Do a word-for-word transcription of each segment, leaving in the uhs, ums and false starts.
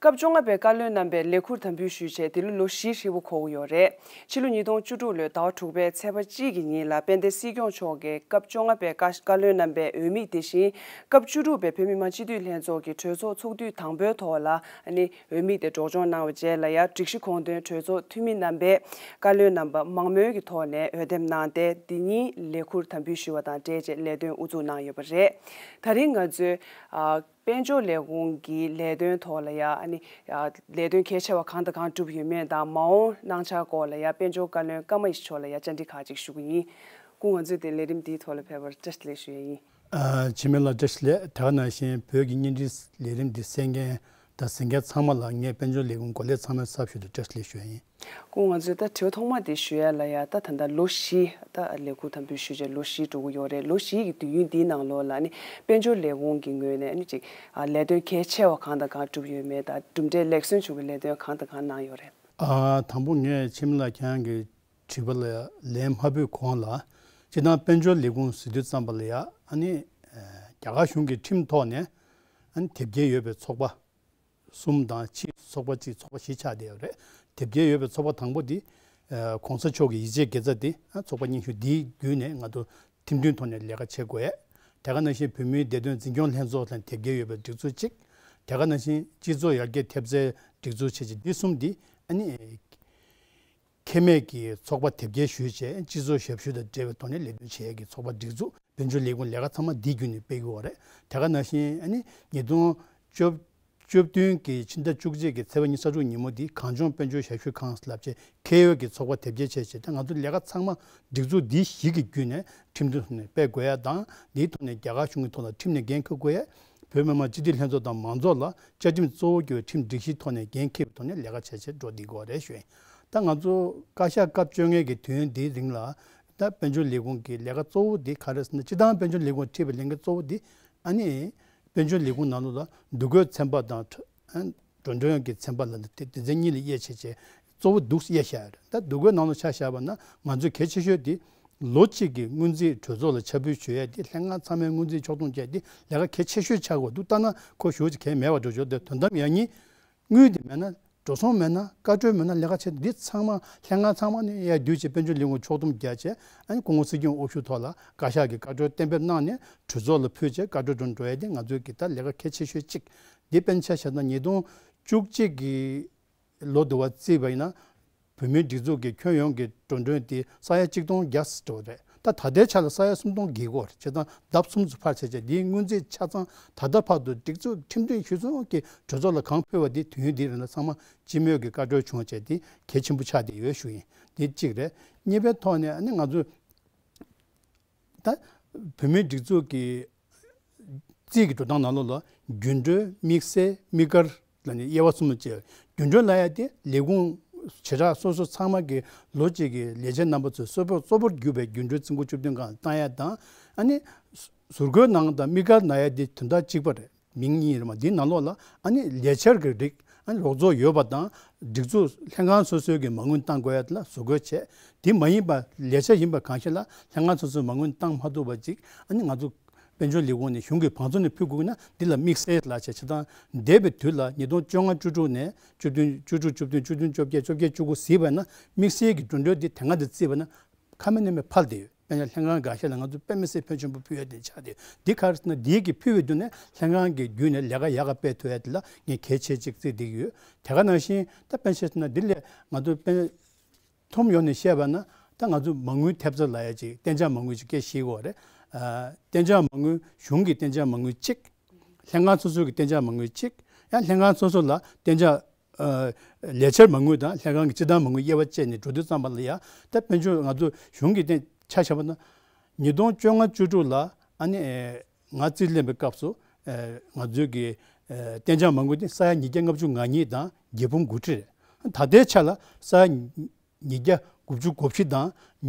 སྐབས་བཅོ་ལྔ་པའི་བཀའ་བློན་རྣམ་པས་ལས་ཁུར་དམ་འབུལ་ཞུས་རྗེས་འདི་ལོ་ལོ་བཞིའི་ཧྲིལ་པོ་འཁོར་ཡོད་རེད། ཕྱི་ལོ་ཉིས་སྟོང་བཅུ་དྲུག་ལོའི་ཟླ་བ་དྲུག་པའི་ཚེས་པ་གཅིག་གི་ཉིན་ལ་དཔལ་ལྡན་སྲིད་སྐྱོང་མཆོག་གིས་སྐབས་བཅོ་ལྔ་པའི་བཀའ་བཀའ་བློན་རྣམ་པའི་འོས་མི་དེ་བཞིན་སྐབས་བཅུ་དྲུག་པའི་བོད་མི་མང་སྤྱི་འཐུས་ལྷན་ཚོགས་ཀྱི་གྲོས་ཚོགས་ཚོགས་དུས་དང་པོའི་ཐོག་ལ་ཨ་ནི་འོས་མི་དེ་སྒྲོག་སྦྱོང་གནང་བའི་རྗེས་ལ་ཡ་སྒྲིག་གཞི་ཁོངས་དོན་གྲོས་ཚོགས་འཐུས་མི་རྣམ་པས་བཀའ་བློན་རྣམ་པ་མང་མོས་ཀྱི་ཐོག་ནས་འོས་འདེམས་གནང་སྟེ་འདི་ཉིན་ལས་ཁུར་དམ་འབུལ་ཞུས་པ་དང་འབྲེལ་བྱས་ལས་དོན་དབུ་འཛུགས་གནང་ཡོད་པ་རེད། ད་རིང་ང་ཚོས་ཨ། དཔལ་འབྱོར་ལས་ཁུངས་ཀྱི་ལས་དོན་ཐོག་ལ་ཡ་ཨ་ནི་ལས་དོན་གལ་ཆེ་བ་གང་དང་གང་བསྒྲུབས་ཡོད་མེད་དང་མ་འོངས་གནང་འཆར་སྐོར་ལ་ཡ་དཔལ་འབྱོར་བཀའ་བློན་ཀརྨ་ཡེ་ཤེས་མཆོག་ལ་ཡ་བཅར་འདྲི་ཁག་ཅིག་ཞུ་གི་ཡིན། སྐུ་ངོ་མཚོན་དེ་ལས་རིམ་འདིའི་ཐོག་ལ་ཕེབས་པར་བཀྲ་ཤིས་བདེ་ལེགས་ཞུ་ཡ་ཡིན། ཨ། འཆི་མེད་ལགས་བཀྲ་ཤིས་བདེ་ལེགས། དེ་ག་ནང་བཞིན་བོད་ཀྱི་བརྙན་འཕྲིན་ལས་རིམ་འདི་གསན་མཁན་དང་གཟིགས་མཁན་ཚང་མ་ལ་ངས་དཔལ་འབྱོར་ལས་ཁུངས་འགོ་ལས་ཚང་མའི་ཚབ་ཞུས་ཏེ་བཀྲ་ཤིས་བདེ་ལེགས་ཞུ་ཡ་ཡིན། སྐུ་ངོ་མཚོན་ད་དྲི་བ་ཐོག་མ་དེ་ཞུ་ཡ་ལ་ཡ་ད་ད་ལྟ་ལོ་བཞི་ད་ལས་ཁུར་དམ་འབུལ་ཞུས་བྱས་ལོ་བཞི་འགྲོ་གི་ཡོད་རེད། ལོ་བཞི་གི་དུས་ཡུན་འདིའི་ནང་ལོགས་ལ་ནི་དཔལ་འབྱོར་ལས་ཁུངས་ཀྱི་ངོས་ནས་ནི་ཅིག་ལས་དོན་གལ་ཆེ་བ་གང་དང་གང་བསྒྲུབས་ཡོད་མེད་དང་གྲུབ་འབྲས་ལེགས་སོན་བྱུང་བའི་ལས་དོན་གང་དང་གང་གནང་ཡོད་རེད། ཨ། དང་པོ་ངས་འཆི་མེད་ལགས་ཁྱེད་རང་གི་དྲི་བ་ལ་ལན་མ་ཕུལ་གོང་ལ་སྤྱིར་བཏང་དཔལ་འབྱོར་ལས་ཁུངས་ཟེར་དུས་ཙམ་པ་ལ་ཡ་ཨ་ནི་རྒྱ་གར་གཞུང་གི་ཁྲིམས་ཐོག་ནས་ཨ་ནི་དེབ་སྐྱེལ་ཡོད་པའི་ཚོགས་པ། གསུམ་དང་ཕྱིའི་ཚོགས་པ་གཅིག་ཚོགས་པ་བཞི་ཆགས་བསྡད་ཡོད་རེད། དེབ་སྐྱེལ་ཡོད་པའི་ཚོགས་པ་དང་པོ་འདི་ཨ་གོང་ས་མཆོག་གི་ཡིད་ཆེས་དགེ་རྩ་འདི་ཨ་ཚོགས་པ་རྙིང་ཤོས་འདིའི་བརྒྱུད་ནས་ང་ཚོ་ཁྲིམས་མཐུན་ཐོག་ནས་ལས་ཀ་བྱེད་དགོས་ཡས། དེ་ག་ནང་བཞིན་བོད་མིའི་བདེ་དོན་འཛིན་སྐྱོང་ལྷན་ཚོགས་ལ་དེབ་སྐྱེལ་ཡོད་པའི་སྒྲིག་འཛུགས་གཅིག་དེ་ག་ནང་བཞིན་སྤྱི་ཚོགས་ཡར་རྒྱས་ཐེབས་རྩའི་སྒྲིག་འཛུགས་བྱས་རྗེས་འདི་གསུམ་འདི་ཨ་ནི། ཁེ་མེད་ཀྱི་ཚོགས་པ་དེབ་སྐྱེལ་ཞུས་བྱས་སྤྱི་ཚོགས་ཞབས་ཞུ་དང་འབྲེལ་བའི་ཐོག་ནས་ལས་དོན་བྱེད་ཡས་ཀྱི་ཚོགས་པ་སྒྲིག་འཛུགས་དཔལ་འབྱོར་ལས་ཁུངས་ལས་ཀ་ཚང་མ་འདི་བརྒྱུད་ནས་སྤེལ་གྱི་ཡོད་རེད། དེ་ག་ནང་བཞིན་ཨ་ནི་ཉིས་སྟོང་བཅུ་བཅུ་བདུན་གྱི་ཕྱི་ཟླ་བཅུ་གཅིག་གི་ཚེས་པ་ཉི་ཤུ་རྩ་དྲུག་ཉིན་མོ་འདི་གངས་ལྗོངས་དཔལ་འབྱོར་ཞབས་ཞུ་ཁང་ལབ་བྱས་ཁེ་ཡོད་ཀྱི་ཚོགས་པ་དེབ་སྐྱེལ་བྱས་བྱས་ད་ང་ཚོ་ལས་ཀ་ཚང་མ་སྒྲིག་འཛུགས་འདི་བཞི་གི་བརྒྱུད་ནས་ཁྲིམས་མཐུན་ཐོག་ནས་སྤེལ་དགོས་ཡ་དང་འདིའི་ཐོག་ནས་རྒྱ་གར་གཞུང་གི་ཐོག་ལ་ཁྲིམས་ནས་འགན་འཁུར་དགོས་ཡ། བོད་མི་མང་སྤྱི་འཐུས་ལྷན་ཚོགས་དང་མང་ཚོགས་ལ་བཅའ་ཁྲིམས་གཙོ་བོ་གྱུར་བའི་ཁྲིམས་སྒྲིག་གཞིའི་ཐོག་ནས་འགན་འཁྱེར་བའི་ཐོག་ནས་ལས་ཀ་བྱས་བྱས་འགྲོ་བསྡད་ཀྱི་ཡོད་རེད་ཞུ་ཡིན། ད་ང་ཚོ་བཀའ་ཤག་སྐབས་བཅོ་ལྔའི་གི་དུས་ཡུན་འདིའི་རིང་ལ་ད་དཔལ་འབྱོར་ལས་ཁུངས་ཀྱི་ལས་ཀ་གཙོ་བོ་འདི་ག་རེ་ཟེར་ན་སྤྱིར་བཏང་དཔལ་འབྱོར་ལས་ཁུངས་ཁྲིད་པའི་ལས་འགན་གཙོ་བོ་འདི་ཨ་ནི་དཔལ་འབྱོར་ལས་ཁུངས་ནང་ལོགས་ལ་འདུ་འགོད་ཚན་པ་དང་ཁྲ་ཨ་འགྲོ་གྲོན་གྱི་ཚན་པ་ལ་དེ་སྡེ་ཚན་གཉིས་ལ་དབྱེ་བྱས་བྱས་གཙོ་བོ་འདུག་སེ་དབྱེ་བཞག་ཡོད་རེད། ད་འདུ་འགོད་ནང་ལ་ཆ་བཞག་པ་ན་ང་ཚོའི་གལ་ཆེ་ཤོས་དེ་ལོ་གཅིག་གི་སྔོན་རྩིས་གྲོས་ཚོགས་ལ་ཆ་འབུལ་ཞུ་ཡས་དེ་ལྷན་ཁང་ཚང་མའི་སྔོན་རྩིས་ཕྱོགས་བསྡོམས་བྱས་དེ་ལས་ཀ་གལ་ཆེ་ཤོས་ཆགས་ཀྱི་འདུག་ལྟ་ན་ཁོ་ཞེ་པོ་ཅིག་གལ་མེད་པ་འགྲོ་ཆོག་དེ་དོན་དམ་ཡང་སྙིང་དངུལ་དེ་མེད་ན་འགྲོ་སོང་མེད་ན་བཀའ་འཁྲོལ་མེད་ན་ལས་ཀ་བྱེད་འདི་ཚང་མ་ལྷན་ཁང་ཚང་མ་ནས་ཡར་བསྡུས་བྱས་དཔལ་འབྱོར་ལས་ཁུངས་ཕྱོགས་བསྡོམས་བརྒྱབ་བྱས་ཨ་ནི་སྐུ་ངོ་སྲིད་སྐྱོང་དབུ་བཞུགས་ཐོག་ལ་བཀའ་ཤག་གི་བཀའ་འཁྲོལ་གཏན་འབེབས་གནང་ནས་གྲོས་ཚོགས་ལ་ཕུལ་བྱས་བཀའ་འཁྲོལ་འགྲོ་འགྲོ་ཡས་དེ་ང་ཚོའི་གི་ད་ལས་ཀ་གལ་ཆེ་ཤོས་གཅིག་དེ་དཔེར་ན་ཆ་བཞག་ན་ཉིས་སྟོང་བཅུ་གཅིག་གི་ལོ་བསྡུ་བ་བརྩིས་པ་ཡིན་ན། བོད་མིའི་སྒྲིག་འཛུགས་ཀྱི་ཁྱོན་ཡོངས་ཀྱི་འགྲོ་གྲོན་དེ་ས་ཡ་གཅིག་སྟོང་བརྒྱ་ཙམ་འགྲོ་རེད། ད་ད་ལྟའི་ཆ་ལ་ས་ཡ་སུམ་སྟོང་བརྒལ་གྱི་ཡོད་རེད། བྱས་ཙང་ལྡབ་གསུམ་ཙམ་འཕར་བྱས་བྱས་འདིའི་སྔོན་རྩིས་ཆ་ཚང་ད་ལྟ་བར་དུ་སྒྲིག་འཛུགས་ཁྲིམས་མཐུན་གཞི་བཟུང་གི་གྲོས་ཚོགས་ལ་གང་ཕུལ་བ་དེ་དུས་ཡུན་འདིའི་རིང་ལ་ཚང་མ་སྤྱི་མོས་ཀྱི་བཀའ་འཁྲོལ་བྱུང་བྱས་དེ་གལ་ཆེན་པོ་ཆགས་བསྡད་ཡོད་ཞུ་ཡིན། དེ་གཅིག་རེད། གཉིས་པའི་ཐོག་ནས་ཨ་ནི་ང་ཚོས་ད་བོད་མིའི་སྒྲིག་འཛུགས་ཀྱི་རྩིས་ཀྱི་འགྲོ་སྟངས་ནང་ལོགས་ལ་རྒྱུན་གྲོན་དམིགས་བསལ་དམིགས་བཀར་ལ་ནི་དབྱེ་བ་གསུམ་ལ་ཕྱེ། རྒྱུན་གྲོན་ལབ་ཡ་དེ་ལས་ཁུངས་བྱེ་བྲག་སོ་སོ་ཚང་མ་གི་ལོ་གཅིག་གི་ལས་བྱེད་རྣམ་པ་ཚོས་གཙོ་བོ་གཙོ་བོར་གྱུར་པའི་རྒྱུན་གྲོན་རྩིས་འཁོར་བཅུ་བདུན་སྒང་བཏང་ཡ་དང་ཨ་ནི་ཟུར་བཀོལ་ནང་དང་དམིགས་བཀར་ནང་ཡ་དེ་དོན་དག་གཅིག་པ་རེད། མིང་གཉིས་རེད་མ་འདིའི་ནང་ལོགས་ལ་ཨ་ནི་ལས་འཆར་གྱི་རིགས་ཨ་ནི་རོགས་ཚོགས་ཡོད་པ་དང་སྒྲིག་འཛུགས་ལྷན་ཁང་སོ་སོའི་གི་མ་དངུལ་བཏང་དགོས་ཡ་དེ་ལ་ཟུར་བཀོལ་བྱས། དེ་མ་ཡིན་པ་ལས་འཆར་ཡིན་པ་གང་ཤེས་ལ་ལྷན་ཁང་སོ་སོའི་མ་དངུལ་བཏང་མ་ཐུབ་པ་ཅིག་ཨ་ནི་ང་ཚོ་དཔལ་འབྱོར་ལས་ཁུངས་ནས་གཞུང་གི་བང་མཛོད་ནས་ཕུལ་དགོས་ན་འདི་ལ་དམིགས་བསལ་ལ་བྱས་ཆ་ཚང་འདས་པའི་དུས་ལ་ཉིས་སྟོང་བཅོ་ལྔ་བཅུ་དྲུག་ནས་བཅུ་བདུན་བཅུ་དྲུག་བཅུ་བདུན་བཅུ་བདུན་བཅོ་བརྒྱད་བཅོ་བརྒྱད་བཅུ་དགུ་ཟིན་པ་ན་དམིགས་བསལ་གྱི་འགྲོ་གྲོན་འདི་དེ་སྔ་འདི་བརྩིས་པ་ན་ཁ་མེད་ནས་མེད་འཕར་བསྡད་ཡོད། དཔེར་ན་ལྷན་ཁང་འགའ་ཤས་ལ་ང་ཚོ་དཔེ་མི་སྲིད་ཕོན་ཆེན་པོ་ཕུལ་ཡ་དེ་ཆགས་ཏེ་འདི་ག་རེ་ཟེར་ན་འདིའི་གི་ཕུལ་བའི་མདུན་ནས་ལྷན་ཁང་གི་བརྒྱུད་ནས་ལས་ཀ་ཡག་ག་སྤེལ་ཐུབ་ཡ་དེ་ལ་ངས་གལ་ཆེ་ཅིག་བརྩིས་བསྡད་ཀྱི་ཡོད། དེ་ག་ནང་བཞིན་ད་དཔེར་ན་ཆ་བཞག་ན་འདི་ལས་ང་ཚོ་དཔེར་ན་ཐུམ་ཡོང་ནས་བཤད་པ་ན་ད་ང་ཚོ་མ་དངུལ་ཐེབས་རྩ་ལབ་ཡ་ཅིག་གཏན་འཇགས་མ་དངུལ་ཅིག་སྐད་བཤད་ཀྱི་ཡོད་རེད། ཨ་གཏན་འཇགས་མ་དངུལ་གཞུང་གི་གཏན་འཇགས་མ་དངུལ་གཅིག་ལྷན་ཁང་སོ་སོའི་གི་གཏན་འཇགས་མ་དངུལ་གཅིག་ཡང་ལྷན་ཁང་སོ་སོ་ལ་གཏན་འཇགས་ཨ་ལས་འཆར་མ་དངུལ་དང་ལྷན་ཁང་གི་སྤྱི་བཏང་མ་དངུལ་དབྱེ་བ་བཅད་ནས་འགྲོ་དུས་ཙམ་པ་ལ་ཡ་ད་དཔལ་འབྱོར་ང་ཚོ་གཞུང་གི་གཏན་ཆ་བཞག་པ་ན་ཉིས་སྟོང་བཅོ་ལྔ་བཅུ་དྲུག་ལ་ཨ་ནི་ཨེ་ང་རྩིས་ལེན་པའི་སྐབས་སུ་ཨེ་ང་ཚོའི་གི་ཨེ་གཏན་འཇགས་མ་དངུལ་དེ་ས་ཡ་ཉིས་བརྒྱ་ལྔ་བཅུ་ང་གཉིས་དང་བརྒྱད་འབུམ་དགུ་ཁྲི་རེད། ད་ལྟའི་ཆ་ལ་ས་ཡ་ཉིས་བརྒྱ་དགུ་བཅུ་གོ་བཞི་དང་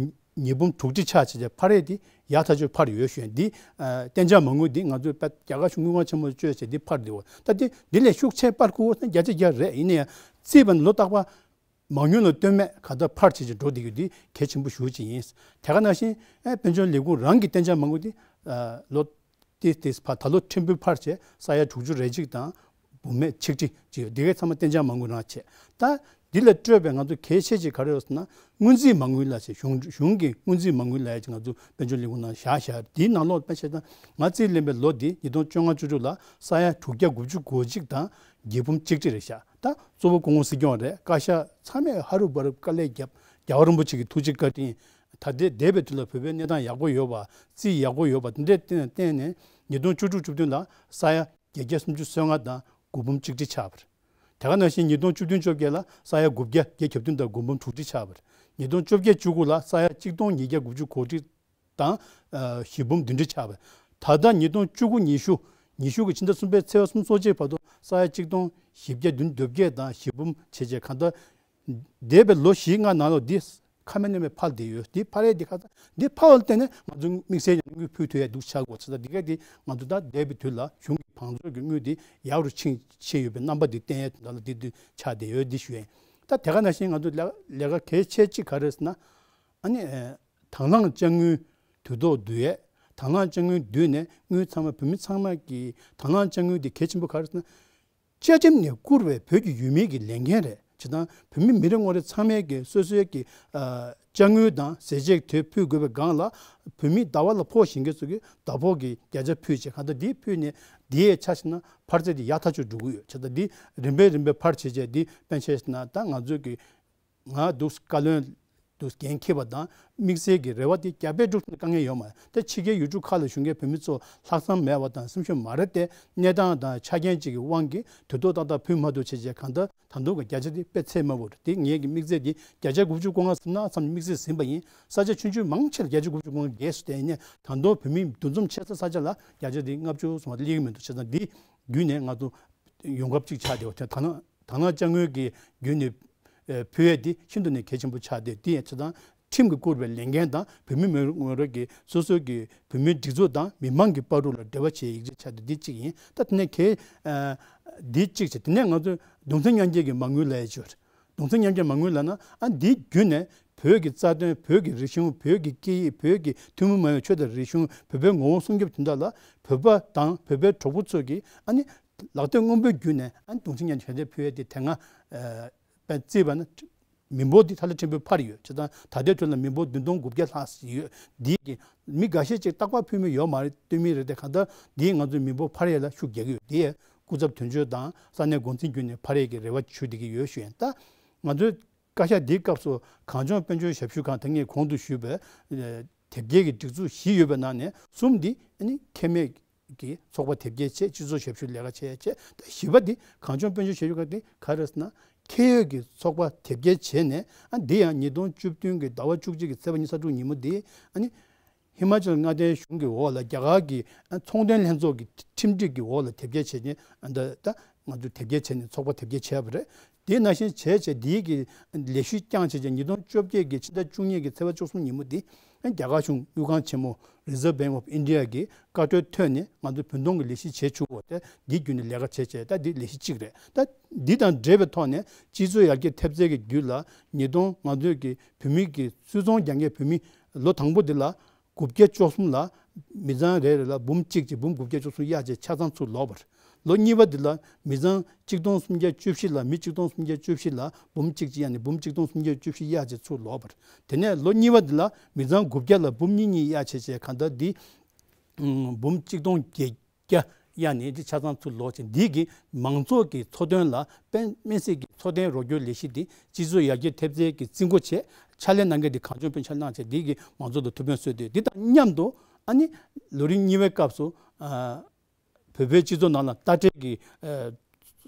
ཉིས་འབུམ་དྲུག་ཁྲི་ཆགས་བྱས་བྱས་འཕར་ཡས་དེ་ཡག་ཐག་ཆོད་འཕར་ཡོད་ཞུ་ཡ་འདི་ཨ་གཏན་འཇགས་མ་དངུལ་འདི་ང་ཚོས་རྒྱ་གར་གཞུང་དངུལ་ཁང་ཆེན་མོ་བཅོལ་བྱས་འདི་འཕར་འདི་འོ་ད་འདི་འདི་ལས་ཤུགས་ཆེ་འཕར་དགོས་ན་བརྒྱ་ཆ་བརྒྱ་རེད། ཡིན་ན་ཡང་རྩིས་པ་ནི་ལོ་རྟག་པར་མ་དངུལ་ལ་ལྟོས་མེད་ག་ད་འཕར་བྱས་བྱས་འགྲོ་བསྡད་རྒྱུ་འདི་གལ་ཆེན་པོ་ཞེ་ཅིག་ཡིན། དེ་ག་ནང་བཞིན་ཨ་དཔལ་འབྱོར་ལས་ཁུངས་རང་གི་གཏན་འཇགས་མ་དངུལ་འདི་ཨ་ལོ་ཏིས་ཏིས་ཕར་ད་ལོ་ཕྲན་བུ་འཕར་བྱས་ས་ཡ་དྲུག་ཅུ་རེ་གཅིག་དང་ བུད་མེད་ཆིག་ཁྲི་ཅིག་ཡོད། དེ་གའི་ཚང་མ་གཏན་འཇགས་མ་དངུལ་རང་བྱས། ད་འདི་ལ་སྤྲོད་པའི་ང་ཚོ་གལ་ཆེ་ཆེ་ག་རེ་ཡོད་ཟེར་ན། སྔོན་རྩིས་མ་དངུལ་ལ་ཞེས་གཞུང་གཞུང་གི་སྔོན་རྩིས་མ་དངུལ་ལ་ཡ་ཅིག་ང་ཚོ་དཔལ་འབྱོར་ལས་ཁུངས་ནང་བཞག་བཞག་དེའི་ནང་ལོགས་དཔེ་བྱས་ན། ང་རྩིས་ལེན་པའི་ལོ་འདི་ཉིས་སྟོང་བཅོ་ལྔ་བཅུ་དྲུག་ལ་ས་ཡ་དྲུག་བརྒྱ་དགུ་བཅུ་གོ་གཅིག་དང་བརྒྱད་འབུམ་གཅིག་ཁྲི་རེད་ཤག་ད་གཙོ་བོ་སྐུ་ངོ་སྲིད་སྐྱོང་རེད། བཀའ་ཤག་ཚང་མས་ཧ་རུ་བ་རུ་དཀའ་ལས་བརྒྱབ། རྒྱལ་བ་རིན་པོ་ཆེ་གི་ཐུགས་རྗེ་བཀའ་དྲིན། ད་ལྟའི་འདས་པའི་དུས་ལ་བོད་པའི་གནས་སྟངས་ཡག་པོ་ཡོད་པ། རྩིས་ཡག་པོ་ཡོད་པ་འདི་འདྲའི་བརྟེན་བརྟེན་ནས། ཉིས་སྟོང་བཅུ་དྲུག་བཅུ་བདུན་ལ་ས་ཡ་བརྒྱད་བརྒྱ་སུམ་ཅུ་སོ་ལྔ་དང་དགུ་འབུམ་གཅིག་ཁྲི་ཆགས་པ་རེད། དེ་ག་ནང་བཞིན་ཉིས་སྟོང་བཅུ་བདུན་བཅོ་བརྒྱད་ལ་ས་ཡ་དགུ་བརྒྱ་བརྒྱད་བརྒྱ་བདུན་དང་དགུ་འབུམ་དྲུག་ཁྲི་ཆགས་པ་རེད། ཉིས་སྟོང་བཅོ་བརྒྱད་བཅུ་དགུ་ལ་ས་ཡ་གཅིག་སྟོང་ཉིས་བརྒྱ་དགུ་བཅུ་གོ་ཁྲི་དང་ཨ་བཞི་འབུམ་བདུན་ཁྲི་ཆགས་པ་རེད། ད་ལྟ་ཉིས་སྟོང་བཅུ་དགུ་ཉི་ཤུ། ཉི་ཤུ་གི་ཕྱི་ཟླ་གསུམ་པའི་ཚེས་པ་སོ་གཅིག་བར་དུ་ས་ཡ་གཅིག་སྟོང་བཞི་བརྒྱ་བདུན་བདུན་བརྒྱ་དང་བཞི་འབུམ་བྱས་བྱས། གང་ལྟར་འདས་པའི་ལོ་བཞི་ལྔ་ནང་ལོགས་འདི་ཁ་མེད་ནས་མེད་འཕར་བསྡད་ཡོད། འདི་འཕར་ཡས་འདི་ཁ་ཚ་འདི་འཕར་བ་ལ་བརྟེན་ནས་ང་ཚོ་དམིགས་བསལ་གྱི་དངུལ་ཕུལ་ཐུབ་ཡས་འདུག་ཆགས་དགོས་ཚེ། ད་འདི་ག་འདི་ང་ཚོ་ད་འདས་པའི་དུས་ལ་གཞུང་གི་བང་མཛོད་ཀྱི་དངུལ་འདི་ཡག་རུ་ཕྱིན་ཕྱིན་ཡོད་པའི་རྣམ་པ་འདི་བསྟན་ཡས་དོན་དག་ལ་འདི་འདི་ཆགས་བསྡད་ཡོད་འདི་ཞུ་ཡིན། ད་དེ་ག་ནང་བཞིན་ང་ཚོ་ལས་ལས་ཀ་གལ་ཆེ་གཅིག་ག་རེ་ཟེར་ན། ཨ་ནི་ཨེ་དང་བླངས་དཔྱ་དངུལ་དུས་ཐོག་བསྡུ་ཡས། དང་བླངས་དཔྱ་དངུལ་བསྡུས་ནས་དངུལ་ཚང་མ་བོད་མི་ཚང་མ་གི་དང་བླངས་དཔྱ་དངུལ་འདི་གལ་ཆེན་པོ་ག་རེ་ཟེར་ན། བཅའ་ཁྲིམས་ནས་བསྐུར་བའི་བོད་ཀྱི་ཡུལ་མིའི་གི་ལས་འགན་རེད། བྱས་ཙང་བོད་མི་མི་རེ་ངོ་རེ་ཚང་མས་ཀྱི་སོ་སོའི་གི་ཨ་དཔྱ་དངུལ་དང་ཟས་བཅད་དེ་ཕུལ་དགོས་པའི་སྒང་ལ། བོད་མི་ཟླ་བ་ལ་ཕོགས་ཞེན་མཁན་ཚོ་གིས་ཟླ་ཕོགས་ཀྱི་བརྒྱ་ཆ་ཕུལ་བྱས། གང་ལྟར་འདི་ཕུལ་ནས་འདིའི་ཆ་བཞག་ན་འཕར་ཚད་དེ་ཡག་ཐག་ཆོད་འགྲོ་གི་ཡོད། བྱས་ཙང་འདི་རིམ་པས་རིམ་པས་འཕར་བྱས་བྱས། འདི་དཔེ་ཆ་བཞག་ན་ད་ང་ཚོའི་གི་ང་འདུག་བཀའ་བློན་འདུག་འགན་འཁྱེར་བ་དང་དམིགས་བསལ་གྱི་རེ་བ་དེ་རྒྱ་བལ་འབྲུག་གྲོང་དཀའ་ངལ་ཡོད་མ་རེད། ད་ཕྱི་རྒྱལ་ཡུལ་གྲུ་ཁག་ལ་བཞུགས་མཁན་བོད་མི་ཚོ་ལྷག་བསམ་མེད་པ་དང་སེམས་ཤུགས་མ་རེད་དེ། གནས་སྟངས་དང་ཆ་རྐྱེན་གཅིག་གི་དབང་གིས་དུས་ཐོག་ཏག་ཏག་ཕུལ་མ་ཐུབ་བྱས་བྱས། གང་ལྟར་ད་དུང་གི་བརྒྱ་ཆ་དེ་དཔེ་ཚད་དམའ་པོ་རེད། དེ་ངེད་ཀྱི་དམིགས་བསལ་དེ་བརྒྱ་ཆ་དགུ་བཅུ་གོ་ལྔ་ཟིན་ན་བསམ་དམིགས་བསལ་ཟིན་པ་ཡིན། ས་ཆ་ཆུང་ཆུང་མང་ཆེ་ལ་བརྒྱ་ཆ་དགུ་བཅུ་གོ་ལྔ་བརྒལ་སོང་། དེ་ནས་ད་དུང་བོད་མི་འདུ་འཛོམས་ཆེ་ས་ས་ཆ་ལ་བརྒྱ་ཆ་དེ་ལྔ་བཅུ་སོང་བ་དེ་སླེབས་ཀྱི་མི་འདུག་བྱས་ཙང་འདི་བརྒྱུད་ནས་ང་ཚོ་ཡོང་འབབ་ཅིག་ཆགས་བསྡད་པ་དེ། ད་ནང་དང་བླངས་དཔྱ་དངུལ་གྱི་བརྒྱུད་ནས་ཨེ་ཕུལ་ཡས་དེ་ཤིན་ཏུ་ནས་གལ་ཆེན་པོ་ཆགས་བསྡད། དེ་ཡང་བྱས་ཙང་ཁྲིམས་ཀྱིས་བསྐུར་བའི་ལས་འགན་དང་། བོད་མི་མི་རེ་ངོ་རེ་གི་སོ་སོ་གི་བོད་མིའི་སྒྲིག་འཛུགས་དང་མི་མང་གི་བར་དུ་ལ་འབྲེལ་བ་བྱེད་ཡིག་ཆ་ཆགས་བསྡད། འདི་གཅིག་ཡིན། ད་དེ་ནས་གལ་ཨ་འདི་གཅིག་བྱས། དེ་ནས་ང་ཚོ་གདུང་སེམས་མཉམ་སྐྱེད་ཀྱི་མ་དངུལ་ལབ་ཡས་ཅིག་ཡོད་རེད། གདུང་སེམས་མཉམ་སྐྱེད་མ་དངུལ་ལབ་ན། ཨ་འདི་བརྒྱུད་ནས་བོད་ཀྱི་རྩ་དོན། བོད་ཀྱི་རིག་གཞུང་། བོད་ཀྱི་སྐད་ཡིག། བོད་ཀྱི་ཐུན་མོང་མ་ཡིན་པའི་ཆོས་དང་རིག་གཞུང་། བོད་པའི་ངོ་བོ་སྲུང་སྐྱོབ་དོན་དག་ལ་བོད་པ་དང་བོད་པའི་གྲོགས་པོ་ཚོ་གིས་ཨ་ནི་ལག་དེབ་སྔོན་པོའི་བརྒྱུད་ནས་ཨ་ནི་གདུང་སེམས་མཉམ་སྐྱེད་དེ་ཕུལ་ཡས་དེ་དེ་སྔ་ཨ་བརྩིས་པ་ན་མི་འབོར་འདི་ཧ་ལས་ཕྲན་བུ་འཕར་ཡོད། བྱས་ཙང་ད་ལྟའི་དུས་ལ་མི་འབོར་བདུན་སྟོང་དགུ་བརྒྱ་ལྷག་ཙམ་ཡོད། འདི་གི་མི་འགའ་ཤས་ཅིག་རྟག་པར་ཕུལ་མི་ཡོད་མ་རེད། བཏོན་མི་རེད་དེ། གང་ལྟར་འདིས་ང་ཚོའི་མི་འབོར་འཕར་ཡས་ལ་ཤུགས་རྒྱག་གི་ཡོད། འདི་ཡས་སྐུ་ཚབ་དོན་གཅོད་དང་ས་གནས་འགོ་འཛིན་བརྒྱུད་ནས་འཕར་ཡས་ཀྱི་རེ་བ་ཞུ་བསྡད་ཀྱི་ཡོད་ཞུ་ཡིན། ད་ང་ཚོའི་བཀའ་ཤག་འདིའི་སྐབས་སུ་གངས་ལྗོངས་དཔལ་འབྱོར་ཞབས་ཞུ་ཁང་དེ་ངས་གོང་དུ་ཞུས་པའི་ཨ་དེབ་སྐྱེལ་གྱི་སྒྲིག་འཛུགས་བཞི་ཡོད་པའི་ནང་ནས་གསུམ་འདི་ཨ་ནི་ཁེ་མེད་ཀྱི་ཚོགས་པ་དེབ་སྐྱེལ་བྱས། སྤྱི་ཚོགས་ཞབས་ཞུ་ལས་ཀ་བྱས་བྱས། ད་བཞི་པ་འདི་གངས་ལྗོངས་དཔལ་འབྱོར་ཞབས་ཞུ་ཁང་འདི་ག་རེ་ཟེར་ན། ཁེ་ཡོད་ཀྱི་ཚོགས་པ་དེབ་སྐྱེལ་བྱས་ནས། ཨ་འདི་ཡང་ཉིས་སྟོང་བཅུ་བདུན་གྱི་ཟླ་བ་བཅུ་གཅིག་གི་ཚེས་པ་ཉི་ཤུ་རྩ་དྲུག་ཉིན་མོ་འདི་ཨ་ནི་ཧི་མ་ཅལ་མངའ་སྡེའི་གཞུང་གི་འོག་ལ་རྒྱ་གར་གྱི་ཨ་ཚོང་དོན་ལྷན་ཚོགས་ཀྱི་ཁྲིམས་སྒྲིག་གི་འོག་ལ་དེབ་སྐྱེལ་བྱས་ནས། ཨ་ད་ད་ང་ཚོས་དེབ་སྐྱེལ་བྱས་ནས་ཚོགས་པ་དེབ་སྐྱེལ་བྱས་པ་རེད། དེ་ནང་བཞིན་བྱས་བྱས་འདིའི་གི་ལས་གཞི་བསྐྱངས་བྱས་བྱས། ཉིས་སྟོང་བཅོ་བརྒྱད་ཀྱི་ཕྱི་ཟླ་བཅུ་གཉིས་ཀྱི་ཚེས་པ་བཅུ་གསུམ་ཉིན་མོ་འདི་རྒྱ་གར་གཞུང་དངུལ་ཁང་ཆེན་མོ་Reserve Bank of India གི་བཀའ་འཁྲོལ་ཐོན་ནས་ང་ཚོ་བུན་གཏོང་གི་ལས་གཞི་བྱེད་བཅུག་གོ། དེ་འདི་བརྒྱུད་ནས་ལས་ཀ་བྱས་བྱས། ད་འདི་ལས་གཞི་གཅིག་རེད། ད་འདི་དང་འབྲེལ་བའི་ཐོག་ནས་སྤྱི་ཚོགས་ཡར་རྒྱས་ཐེབས་རྩའི་གི་བརྒྱུད་ལ་ཉིས་སྟོང་ང་ཚོས་ཀྱི་བོད་མི་གི་སུད་ཚོང་རྒྱག་མཁན་བོད་མི་ལོ་དང་པོ་འདི་ལ་དགུ་བརྒྱ་བཅུ་གསུམ་ལ་མི་ཚང་རེ་རེ་ལ་འབུམ་གཅིག་གཅིག་འབུམ་དགུ་བརྒྱ་བཅུ་གསུམ་གཡར་བྱས་ཆ་ཚང་ཚུར་ལོག་པ་རེད། ལོ་གཉིས་པ་འདི་ལ་མི་ཚང་གཅིག་སྟོང་སུམ་བརྒྱ་བཅུ་བཞི་ལ་མི་གཅིག་སྟོང་སུམ་བརྒྱ་བཅུ་བཞི་ལ་འབུམ་གཅིག་གཅིག་ཡང་ན་འབུམ་གཅིག་སྟོང་སུམ་བརྒྱ་བཅུ་བཞི་གཡར་བྱས་ཚུར་ལོག་པ་རེད། དེ་ནས་ལོ་གཉིས་པ་འདི་ལ་མི་ཚང་དགུ་བརྒྱ་ལ་འབུམ་གཉིས་གཉིས་གཡར་བྱས་བྱས། གང་ལྟར་འདི་འབུམ་གཅིག་སྟོང་བརྒྱད་བརྒྱ་གཡར་ནས་འདི་ཆ་ཚང་ཚུར་ལོག་བྱས། འདི་གི་མང་ཚོགས་ཀྱི་འཚོ་དོན་ལ་དཔེ་མི་སྲིད་ཀྱི་འཚོ་རྟེན་རོགས་སྐྱོར་ལས་གཞི་འདི་སྤྱི་ཚོགས་ཡར་རྒྱས་ཐེབས་རྩའི་གི་རྩིས་འགོ་བྱས། ཕྱག་ལས་གནང་མཁན་འདི་གངས་ལྗོངས་དཔོན་ཕྱག་ལས་གནང་བྱས། འདི་གི་མང་ཚོགས་ལ་ཐུགས་ཕན་གསོས་ཏེ། འདི་དང་མཉམ་དུ་ཨ་ནི་ལོ་རིམ་གཉིས་པའི་སྐབས་སུ་ཨ་བོད་པའི་སྤྱི་ཚོགས་ནང་ལ་རྟ་དྲེལ་གྱི་ཨ་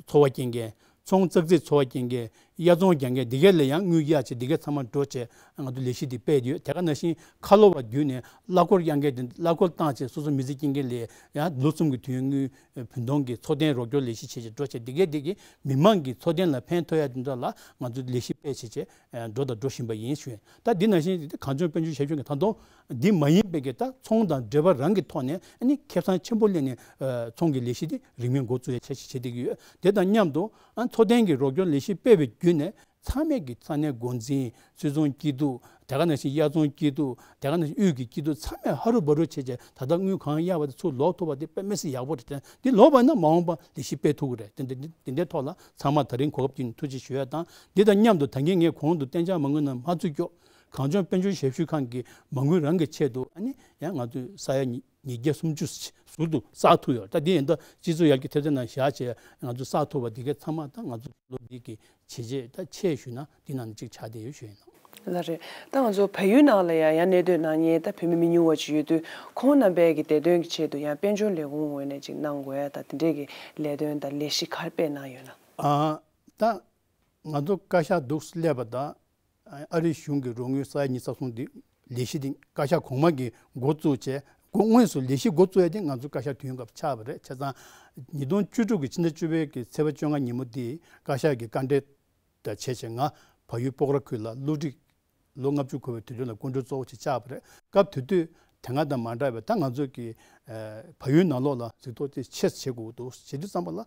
འཚོ་བ་སྐྱེལ་མཁན། ཚོང་ཙག་ཙིག་འཚོ་བ་སྐྱེལ་མཁན། གཡའ་ཚོང་རྒྱག་མཁན། འདི་གས་ལ་ཡང་དངུལ་གཡར་བྱས། འདི་གས་ཚང་མ་འགྲོ་བྱས་ང་ཚོ་ལས་གཞི་འདི་སྤེལ་ཡོད། དེ་ག་ནང་བཞིན་ཁ་ལོ་བ་བརྒྱུད་ནས་གླ་འཁོར་གཡར་མཁན་དེ་གླ་འཁོར་བཏང་བྱས་སོ་སོ་མི་ཚེ་སྐྱེལ་མཁན་ལ་ཡང་ལོ་གསུམ་གྱི་དུས་ཡུན་དངུལ་བུན་གཏོང་གི་འཚོ་རྟེན་རོགས་སྐྱོར་ལས་གཞི་བྱས་བྱས་འགྲོ་བྱས། འདི་གས་འདི་གིས་མི་མང་གི་འཚོ་རྟེན་ལ་ཕན་ཐོགས་ཡ་དེ་འདྲ་ལ་ང་ཚོ་ལས་གཞི་སྤེལ་བྱས་བྱས་འགྲོ་དང་འགྲོ་བཞིན་པ་ཡིན་ཞུ། ད་འདི་ནང་བཞིན་གངས་ལྗོངས་དཔལ་འབྱོར་ཞབས་ཞུ་གི་ད་དུང་འདི་མ་ཡིན་པའི་གི་ད་ཚོང་དང་འབྲེལ་བ་རང་གི་ཐོག་ནས་ཨ་ནི་ཁེ་བཟང་ཆེན་པོ་ལེན་ནས་ཨ་ཚོང་གི་ལས་གཞི་འདི་རིང་མིན་འགོ་བཙུགས་ཡ་འཆར་གཞི་བྱེད་བསྡད་ཀྱི་ཡོད། དེ་དང་མཉམ་དུ་ཨ་འཚོ་རྟེན་གྱི་རོགས་སྐྱོར་ལས་གཞི་སྤེལ་བའི་བརྒྱུད་ནས་ ཚང་མས་ཀྱི་ས་གནས་འགོ་འཛིན། སུད་ཚོང་སྐྱིད་སྡུག་དེ་ག་ནང་བཞིན་གཡའ་ཚོང་སྐྱིད་སྡུག་དེ་ག་ནང་བཞིན་དབུས་ཀྱི་སྐྱིད་སྡུག་ཚང་མས་ཧ་རུ་བ་རུ་བྱས་བྱས་ད་ལྟ་དངུལ་གང་གཡར་བ་དེ་ཚུར་ལོག་ཐུབ་པ་དེ་དཔེ་མི་སྲིད་ཡག་པོ་རེད། དེ་དེ་ལོག་པ་ན་མ་འོངས་པ་ལས་གཞི་སྤེལ་ཐུབ་ཀྱི་རེད། དེ་འདི་འདི་འདི་འདྲའི་ཐོག་ལ་ཚང་མ་ད་རིང་གོ་སྐབས་ཀྱི་ཐུགས་རྗེ་ཞུ་ཡ་དང་། འདི་དང་མཉམ་དུ་ད་གིན་ངས་གོང་དུ་གཏན་འཇགས་མ་དངུལ་ནང་མ་བཙུགས་ཀྱོག་གངས་ལྗོངས་དཔལ་འབྱོར་ཞབས་ཞུ་ཁང་གི་མ་དངུལ་རང་གི་ཆེད་དུ་ཨ་ནི་ཡང་ང་ཚོས་ས་ཡ་ཉིས་ཉིས་བརྒྱ་སུམ་ཅུ་ཟུར་དུ་བསགས་ཐུབ་ཡོད། ད་འདི་ཡིན་ད་སྤྱི་ཚོགས་ཡར་རྒྱས་ཐེབས་རྩའི་ནང་བཞག་བྱས་ང་ཚོས་བསགས་ཐུབ་པ་འདི་གའི་ཚང་མ་ད་ང་ཚོ་ལོ་འདི་གི་བྱས་རྗེས་ད་ཆེད་ཞུས་ན་འདི་ནང་ནས་གཅིག་ཆགས་བསྡད་ཡོད་ཞུ་ཡིན། ལགས་རེད། ད་ང་ཚོ་བལ་ཡུལ་ནང་ལ་ཡང་ཡང་གནས་སྡོད་གནང་མཁན་ད་བོད་མི་མི་ཉུང་བ་ཅིག་ཡོད་དུས་ཁོང་རྣམ་པའི་གི་བདེ་དོན་གྱི་ཆེད་དུ་ཡང་དཔལ་འབྱོར་ལས་ཁུངས་ངོས་ནས་ཅིག་གནང་དགོས་ཡ་ད་དེ་འདྲས་ཀྱི་ལས་དོན་ད་ལས་གཞི་ག་རེ་སྤེལ་གནང་ཡོད་ན། ཨ་ད་ང་ཚོ་བཀའ་ཤག་འདུག་སླེབས་པ་དང་ཨ་རིའི་གཞུང་གི་རོགས་དངུལ་ས་ཡ་ཉི་ཤུ་རྩ་གསུམ་འདི་ལས་གཞི་འདི་བཀའ་ཤག་གོང་མ་གིས་འགོ་བཙུགས་བྱས་འགོ་དངོས་སུ་ལས་གཞི་འགོ་བཙུགས་ཡ་དེ་ང་ཚོ་བཀའ་ཤག་དུས་ཡུན་སྐབས་ཆགས་པ་རེད། བྱས་ཙང་ཉིས་སྟོང་བཅུ་དྲུག་གི་ཕྱི་ཟླ་བཅུ་པའི་གི་ཚེས་པ་བཅོ་ལྔ་ཉིན་མོ་འདི་བཀའ་ཤག་གི་བཀའ་འབྲེལ་དང་བྱས་བྱས་ང་བལ་ཡུལ་སྤོག་ར་ཁུལ་ལ་བསླུ་བྲིད་ལོ་ལྔ་བཅུ་འཁོར་བའི་དུས་དྲན་ལ་སྐུ་མགྲོན་གཙོ་བོ་ཅིག་བཅར་བ་རེད། སྐབས་དེ་དུས་དེ་སྔ་དང་མ་འདྲ་བའི་ད་ང་ཚོ་གི་ཨ་བལ་ཡུལ་ནང་ལོགས་ལ་གཟིགས་རྟོག་དེ་ཆེ་ཙམ་བྱེད་དགོས་འདུག་བྱེད་དུས་ཙམ་པ་ལ་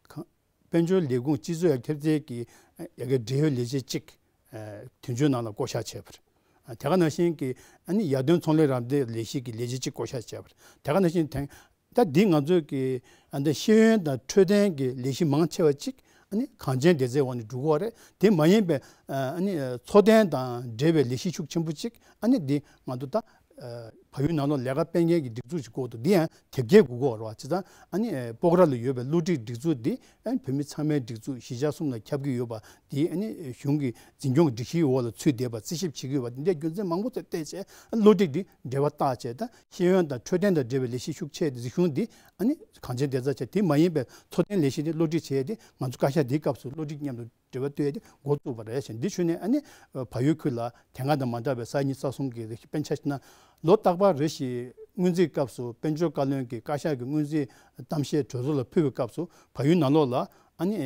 གང་དཔལ་འབྱོར་ལས་ཁུངས་སྤྱི་ཚོགས་ཡར་ཐེབས་རྩའི་གི་ཡ་གི་འབྲེལ་ཡོད་ལས་བྱེད་ཅིག་ཨ་དོན་གཅོད་ནང་ལ་བསྐོ་བཞག་བྱས་པ་རེད། ཨ་དེ་ག་ནང་བཞིན་གི་ཨ་ནི་ཡར་ཐོན་ཚོང་ལས་རམ་འདེགས་ལས་གཞི་གི་ལས་བྱེད་ཅིག་བསྐོ་བཞག་བྱས་པ་རེད། དེ་ག་ནང་བཞིན་དེང་ད་འདི་ང་ཚོས་ཀྱི་ཨ་འདི་ཤེས་ཡོན་དང་འཕྲོད་བསྟེན་གྱི་ལས་གཞི་མང་ཆེ་བ་ཅིག་ཨ་ནི་གངས་ཅན་བདེ་རྩའི་འོག་ནས་འགྲོ་གི་ཡོད་རེད། དེ་མ་ཡིན་པའི་ཨ་ནི་འཚོ་རྟེན་དང་འབྲེལ་བའི་ལས་གཞི་ཤུགས་ཆེན་པོ་ཅིག་ཨ་ནི་འདི་ང་ཚོ་ད་བལ་ཡུལ་ནང་ལོགས་ལས་ཀ་སྤེལ་མཁན་གྱི་སྒྲིག་འཛུགས་ཤིག་དགོས་འདུག་འདི་ཡང་དེབ་སྐྱེལ་དགོས་ཀྱི་ཡོད་རེད་བ། བྱས་ཙང་ཨ་ནི་སྤོག་ར་ལ་ཡོད་པའི་བསླུ་བྲིད་སྒྲིག་འཛུགས་འདི་ཨ་ནི་བོད་མི་ཚང་མའི་སྒྲིག་འཛུགས་གཞིས་ཆགས་གསུམ་ལ་ཁྱབ་ཀྱི་ཡོད་པ་འདི་ཨ་ནི་གཞུང་གི་འཛིན་སྐྱོང་གི་སྒྲིག་གཞིའི་འོག་ལ་ཚུད་བསྡད་པ་རྩིས་ཞིབ་བྱེད་ཀྱི་ཡོད་པ་འདི་འདྲའི་རྒྱུ་མཚན་མང་པོ་ཚོས་བལྟས་བྱས་བསླུ་བྲིད་འདི་འགྲེལ་པ་བཏགས་བྱས་ད། ཤེས་ཡོན་དང་འཕྲོད་བསྟེན་དང་འབྲེལ་བའི་ལས་གཞི་ཤུགས་ཆེ་འཛིན་སྐྱོང་འདི་ཨ་ནི་གངས་ཅན་བདེ་རྩ་ཆེ་དེ་མ་ཡིན་པའི་འཚོ་རྟེན་ལས་གཞི་འདི་བློ་སྒྲིག་བྱས་ཏེ་ང་ཚོ་བཀའ་ཤག་འདིའི་སྐབས་སུ་བློ་སྒྲིག་མཉམ་དུ་འབྲེལ་བ་གཏོད་ཡ་དེ་འགོ་བཙུགས་པ་རེད་ཞེས་འདི་ཞུས་ནས་ཨ་ནི་བལ་ཡུལ་ཁུལ་ལ་དེ་སྔ་དང་མ་འདྲ་བའི་ས་ཡ་ཉི་ཤུ་རྩ་གསུམ་གྱི་ལས་གཞི་དཔེར་ན་ཆ་བཞག་ན་ལོ་རྟག་པར་རེ་བཞིན་སྔོན་རྩིས་སྐབས་སུ་དཔལ་འབྱོར་བཀའ་བློན་གྱིས་བཀའ་ཤག་གི་སྔོན་རྩིས་གཏམ་བཤད་གྲོས་ཚོགས་ལ་ཕུལ་བའི་སྐབས་སུ་བལ་ཡུལ་ནང་ལོགས་ལ་ཨ་ནི།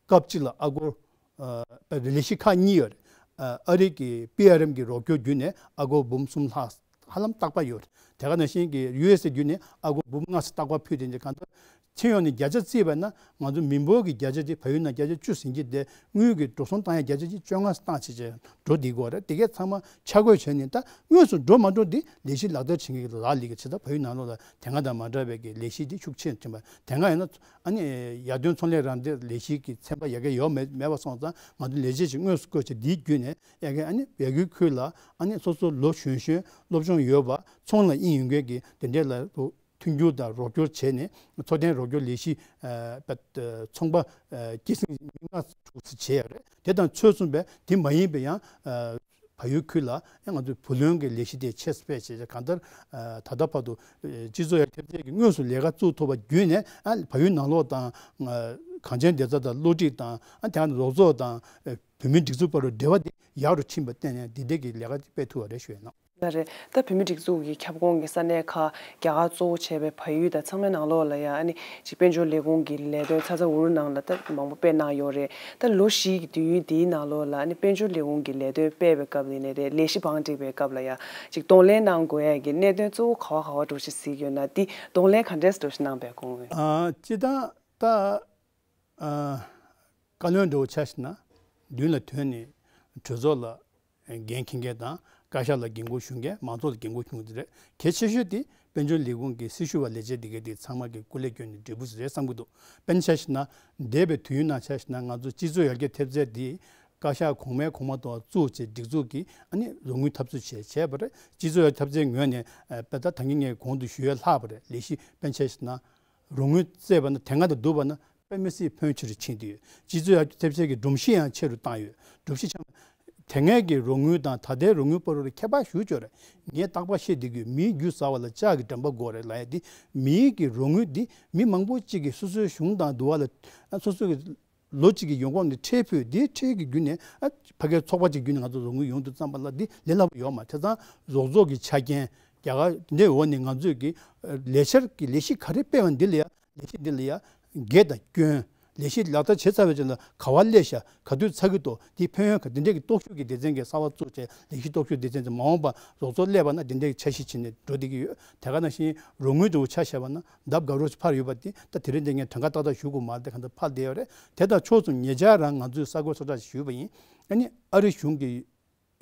སྐབས་གཅིག་ལ་ཨ་སྒོར་ཨ་ལས་གཞི་ཁག་གཉིས་ཡོད་རེད། ཨ་རི་གི་པི་ཨར་ཨེམ་གི་རོགས་སྐྱོར་བརྒྱུད་ནས་ཨ་སྒོར་འབུམ་གསུམ་ལྷག་ཧ་ལམ་རྟག་པར་ཡོད་རེད། དེ་ག་ནང་བཞིན་གྱི་ཡུ་ཨེས་ཨེ་བརྒྱུད་ནས་ཨ་སྒོར་འབུམ་ལྔ་ཙམ་རྟག་པར་ཕུལ་ཏེ་འདི་གང་ལྟར་ཁྱོན་ཡོངས་ནས་བརྒྱ་ཆ་བརྩིས་པ་ན་ང་ཚོ་མི་འབོར་གྱི་བརྒྱ་ཆ་དེ་བལ་ཡུལ་ནང་བརྒྱ་ཆ་བཅུ་ཟིན་གྱི་དེ་དངུལ་གྱི་འགྲོ་སོང་བཏང་ཡ་བརྒྱ་ཆ་གཅིག་བཅོ་ལྔ་བཏང་བྱས་བྱས་འགྲོ་བསྡད་ཀྱི་ཡོད་རེད། དེ་གས་ཚང་མ་ཆ་བགོས་བྱས་ནས་ད་དངོས་སུ་འགྲོ་མ་འགྲོ་འདི་ལས་གཞི་ལག་བསྟར་བྱེད་མཁན་གྱི་ལག་ལས་ཀྱི་བྱེད་ཐབས་བལ་ཡུལ་ནང་ལོགས་ལ་དེ་སྔ་དང་མ་འདྲ་བའི་གི་ལས་གཞི་འདི་ཤུགས་ཆེ་ཕྱིན་པ་དེ་སྔ་ཡིན་ན། ཨ་ནི་ཡར་ཐོན་ཚོང་ལས་རམ་འདེགས་ལས་གཞི་གི་ཚན་པ་ཡ་གི་ཡོད་མེད་མེད་པ་སོང་ཙང་ང་ཚོ་ལས་བྱེད་ཅིག་དངོས་སུ་བསྐོས་བྱས་འདིའི་བརྒྱུད་ནས་ཡ་གི་ཨ་ནི་བལ་ཡུལ་ཁུལ་ལ་ཨ་ནི་སོ་སོ་ལོ་གཞོན་གཞོན་སློབ་སྦྱོང་ཡོད་པ་ཚོང་ལ་དབྱིངས་ཡོད་མཁན་གྱི་དེ་འདྲས་ལ་མཐུན་འགྱུར་དང་རོགས་སྐྱོར་བྱས་ནས་འཚོ་རྟེན་རོགས་སྐྱོར་ལས་གཞི་ཨ་ཚོང་པ་ཨ་སྐྱེད་སྲིང་མི་ལྔ་དྲུག་ཙམ་བྱས་ཡོད་རེད། དེ་དང་ཕྱོགས་མཚུངས་པའི་དེ་མ་ཡིན་པའི་ཡང་ཨ་བལ་ཡུལ་ཁུལ་ལ་ཡང་ང་ཚོས་བུ་ལོན་གྱི་ལས་གཞི་དེ་ཆེད་སྤེལ་བྱས་ཏེ་གང་ལྟར་ཨ་ད་ལྟ་བར་དུ་ཨ་སྤྱི་ཚོགས་ཡར་ཐེབས་རྩའི་གི་དངོས་སུ་ལས་ཀ་བཙུགས་ཐུབ་པ་བརྒྱུད་ནས་ཨ་བལ་ཡུལ་ནང་ལོགས་དང་ཨ་གངས་ཅན་བདེ་རྩ་དང་བློ་སྒྲིག་དང་ཨ་དེ་ནང་རོགས་ཚོགས་དང་ཨ་བོད་མིའི་སྒྲིག་འཛུགས་བར་དུ་འབྲེལ་བ་དེ་ཡག་རུ་ཕྱིན་པར་བརྟེན་ནས་འདི་འདྲའི་གི་ལས་ཀ་དེ་སྤེལ་ཐུབ་པ་རེད་ཞུ་ཡ་ཡིན། ལགས་རེད། ད་བོད་མིའི་སྒྲིག་འཛུགས་ཀྱི་ཁྱབ་ཁོངས་ཀྱི་ས་གནས་ཁག་རྒྱ་གར་གཙོ་བོ་བྱས་པའི་བལ་ཡུལ་དང་ཚང་མའི་ནང་ལོགས་ལ་ཡང་ཨ་ནི་ཅིག་དཔལ་འབྱོར་ལས་ཁུངས་ཀྱི་ལས་དོན་ཚ་ཚ་འུར་འུར་ནང་ལ་ད་མང་པོ་སྤེལ་གནང་ཡོད་རེད། ད་ལོ་བཞི་གི་དུས་ཡུན་འདིའི་ནང་ལོགས་ལ་ཨ་ནི་དཔལ་འབྱོར་ལས་ཁུངས་ཀྱི་ལས་དོན་སྤེལ་བའི་སྐབས་ཡིན་ནའི་རེད། ལས་གཞི་བང་སྒྲིག་པའི་སྐབས་ལ་ཡང་ཅིག་གདོང་ལེན་གནང་དགོས་ཡ་གི་གནད་དོན་གཙོ་བོ་ག་བ་ག་བ་འདྲ་ཞིག་གཟིགས་ཡོད་ན་འདི་གདོང་ལེན་ག་འདྲས་འདྲ་ཞིག་གནང་པའི་དགོངས་ཡོད། ཨ་སྤྱིར་བཏང་ད། ཨ་བཀའ་བློན་འདྲ་བོ་ཆ་བཞག་ན་མདུན་ལ་ཐོན་ནས་གྲོས་ཚོགས་ལ་འགན་འཁྱེར་མཁན་དང་བཀའ་ཤག་ལ་འགན་འཁུར་ཞུ་མཁན་མང་ཚོགས་ལ་འགན་འཁུར་ཞུ་མཁན་དེ་རེད། གལ་ཆེ་ཤོས་དེ་དཔལ་འབྱོར་ལས་ཁུངས་ཀྱི་སྲི་ཞུ་བ་ལས་བྱེད་དེ་གའི་དེ་ཚང་མ་གི་སྐུ་ལས་བསྐྱོན་ནས་འབྲས་བུ་ཞིག་རེད་བསམ་གྱི་འདུག་དཔེར་ན་ཆ་བཞག་ན་འདས་པའི་དུས་ཡུན་ནང་ཆ་བཞག་ན་ང་ཚོ་སྤྱི་ཚོགས་ཡར་རྒྱས་ཐེབས་རྩ་དེ་བཀའ་ཤག་གོང་མའི་གོང་མ་དང་བཙུགས་བྱས་སྒྲིག་འཛུགས་ཀྱིས་ཨ་ནི་རོགས་དངུལ་འཐབ་རྩོད་བྱས་བྱས་པ་རེད། སྤྱི་ཚོགས་ཡར་རྒྱས་ཐེབས་རྩའི་ངོས་ནས་ཨ་དཔེ་ད་ད་གིན་ངས་གོང་དུ་ཞུས་ཡ་ལྷག་པ་རེད། ལས་གཞི་དཔེར་ན་ཆ་བཞག་ན། རོགས་དངུལ་བཙལ་བ་ན་དེ་སྔ་དང་བསྡུར་བ་ན་དཔེ་མི་སྲིད་ཕོན་ཆེ་རུ་ཕྱིན་བསྡད་ཡོད། སྤྱི་ཚོགས་ཡར་རྒྱས་ཐེབས་རྩའི་གི་སྒྲོམ་གཞི་ཡང་ཆེ་རུ་བཏང་ཡོད། སྒྲོམ་གཞི་ཆེ་བ། དེ་སྔའི་གི་རོགས་དངུལ་དང་ད་ལྟའི་རོགས་དངུལ་བར་ལ་ཁྱད་པར་ཞེ་པོ་ཅིག་ཡོད་རེད། ངས་རྟག་པར་བཤད་བསྡད་ཀྱི་ཡོད། མིའི་རྒྱུ་ཟ་བ་ལ་ལྕགས་ཀྱི་འགྲམ་པ་དགོས་རེད་ལབ་ཡ་དེ། མིའི་གི་རོགས་དངུལ་འདི་མི་མང་པོ་ཅིག་གིས་སོ་སོའི་གཞུང་དང་བསྡུར་བ་ལ་སོ་སོའི་གི་ལོ་གཅིག་གི་ཡོང་ཁུངས་ནས་ཁྲལ་ཕུད། དེའི་ཁྲལ་གྱི་བརྒྱུད་ནས་ཨ་ཕ་གིའི་ཚོགས་པ་གཅིག་བརྒྱུད་ནས་ང་ཚོ་རོགས་དངུལ་ཡོང་དུས་ཙམ་པ་ལ་འདི་ལས་སླ་པོ་ཡོད་མ་རེད། བྱས་ཙང་རོགས་ཚོགས་ཀྱི་ཆ་རྐྱེན་རྒྱ་གར་འདི་འདྲའི་འོག་ནས་ང་ཚོས་ཀྱི་ལས་འཆར་གྱི་ལས་གཞི་ག་རེ་སྤེལ་བ་འདི་ལ་ཡང་ལས་གཞི་འདི་ལ་ཡང་དགེ་དང་སྐྱོན། ལས་གཞི་ལག་བསྟར་བྱས་ཚར་བའི་རྗེས་ལ་ག་པར་སླེབས་ཤག་ག་དུས་ཚར་གྱི་འདུག་འདི་ཕན་ཡོན་ག་འདི་འདྲས་ཀྱི་རྟོག་ཞིབ་ཀྱི་སྡེ་ཚན་གྱི་གསར་པ་བཙུགས་བྱས་ལས་གཞི་རྟོག་ཞིབ་སྡེ་ཚན་དེ་མ་འོངས་པ་རོགས་ཚོགས་སླེབས་པ་ན་འདི་འདྲས་ཀྱི་འཆར་གཞི་བྱས་ནས་འགྲོ་བསྡད་ཀྱི་ཡོད། དེ་ག་ནང་བཞིན་རོགས་དངུལ་འདྲ་བོ་ཆ་བཞག་པ་ན་ལྡབ་ག་རོ་ཕར་ཡོད་པ་དེ་ད་དེ་རིང་འདི་ངས་གྲངས་ཀ་ཏག་ཏག་ཞུ་དགོས་མ་རེད། དེ་ག་འདྲ་ཕར་བསྡད་ཡོད་རེད། དེ་དང་ཕྱོགས་མཚུངས་ཉེ་ཆར་རང་ང་ཚོས་གསར་འགོད་ཚོགས་བཅར་ཞིག་ཞུས་པ་ཡིན། ཨ་ནི་ཨ་རི་གཞུང་གི་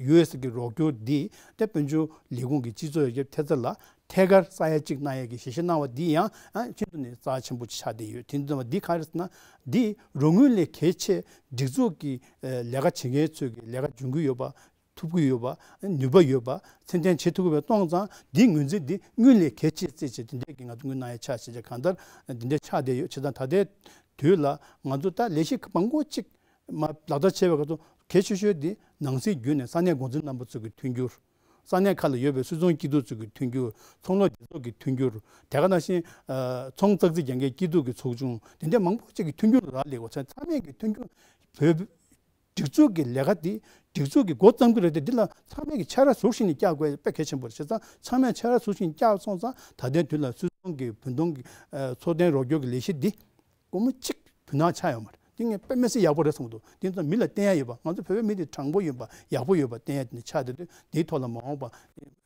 ཡུ་ཨེས་གི་རོགས་སྐྱོར་འདི་ད་དཔལ་འབྱོར་ལས་ཁུངས་ཀྱི་སྤྱི་ཚོགས་ཡར་རྒྱས་ཐེབས་རྩ་ལ་ཐད་ཀར་ས་ཡ་གཅིག་གནང་ཡས་ཀྱི་ཞལ་བཞེས་གནང་བ་འདི་ཡང་ཨ་ཤིན་ཏུ་ནས་རྩ་ཆེན་པོ་ཆགས་བསྡད་ཡོད། དེ་ཚོ་འདི་ག་རེ་ཟེར་ན་འདི་རོགས་དངུལ་ལས་གལ་ཆེ། སྒྲིག་འཛུགས་ཀྱི་ཨ་ལས་ཀ་བྱེད་མཁན་ཚོས་ཀྱི་ལས་ཀ་འཇོན་གྱི་ཡོད་པ། ཐུབ་ཀྱི་ཡོད་པ། ནུས་པ་ཡོད་པ། ཚད་ལྡན་བྱེད་ཐུབ་ཀྱི་ཡོད་པ་གཏོང་ཙང་འདི་ངོས་འཛིན་འདི་དངུལ་ལས་གལ་ཆེ་བརྩིས་བྱས་དེ་འདྲས་ཀྱི་ང་ཚོ་དངུལ་གནང་ཡ་ཆ་བྱས་བྱས་གང་ལྟར་འདི་འདྲས་ཆགས་བསྡད་ཡོད། བྱས་ཙང་ད་ལྟའི་དུས་ལ་ང་ཚོ་ད་ལས་གཞི་མང་པོ་གཅིག་མ་ལག་བསྟར་བྱས་པའི་སྐབས་སུ་གལ་ཆེ་ཤོས་འདི་ནང་སྲིད་བརྒྱུད་ནས་ས་གནས་འགོ་འཛིན་རྣམ་པ་ཚོ་གི་མཐུན་འགྱུར། ས་གནས་ཁག་ལ་ཡོད་པའི་སུད་ཚོང་སྐྱིད་སྡུག་ཚོ་གི་མཐུན་འགྱུར། ཚོང་ལས་སྡེ་ཚོགས་ཀྱི་མཐུན་འགྱུར། དེ་ག་ནང་བཞིན་ཨ་ཚོང་ཙག་ཙིག་རྒྱག་མཁན་སྐྱིད་སྡུག་གི་ཚོགས་ཆུང་དེ་འདྲས་མང་པོ་གཅིག་གི་མཐུན་འགྱུར་རག་ལས་པ་ཚང་མས་ཀྱི་མཐུན་འགྱུར་བོད། སྒྲིག་འཛུགས་ཀྱི་ལས་ཀ་འདི་སྒྲིག་འཛུགས་ཀྱི་འགོ་བརྩམས་ཀྱི་རེད་དེ། འདི་ལ་ཚང་མས་ཀྱི་ཕྱག་ར་ཟུར་བཞིན་ནས་བཀྱག་དགོས་དཔེ་གལ་ཆེན་པོ་རེད། བྱས་ཙང་ཚང་མས་ཕྱག་ར་ཟུར་བཞིན་བཀྱག་སོང་ཙང་ད་ལྟའི་དུས་ལ་སུད་ཚོང་གི་བུན་གཏོང་གི་ཨ་ཚོང་དོན་རོགས་སྐྱོར་གྱི་ལས་གཞི་འདི་སྒོར་མོ་གཅིག་བུན་ནག་ཆགས་ཡོད་མ་རེད། འདི་ངས་དཔེ་མི་སྲིད་ཡག་པོ་རེད་བསམ་གྱི་འདུག་འདི་ཚོ་མི་ལ་བསྟན་ཡ་ཡོད་པ། ང་ཚོ་བོད་པའི་མི་དེ་དྲང་པོ་ཡིན་པ། ཡག་པོ་ཡོད་པ་བསྟན་ཡ་དེ་འདྲ་ཆགས་བསྡད་དུས་འདིའི་ཐོག་ལ་མ་འོངས་པ་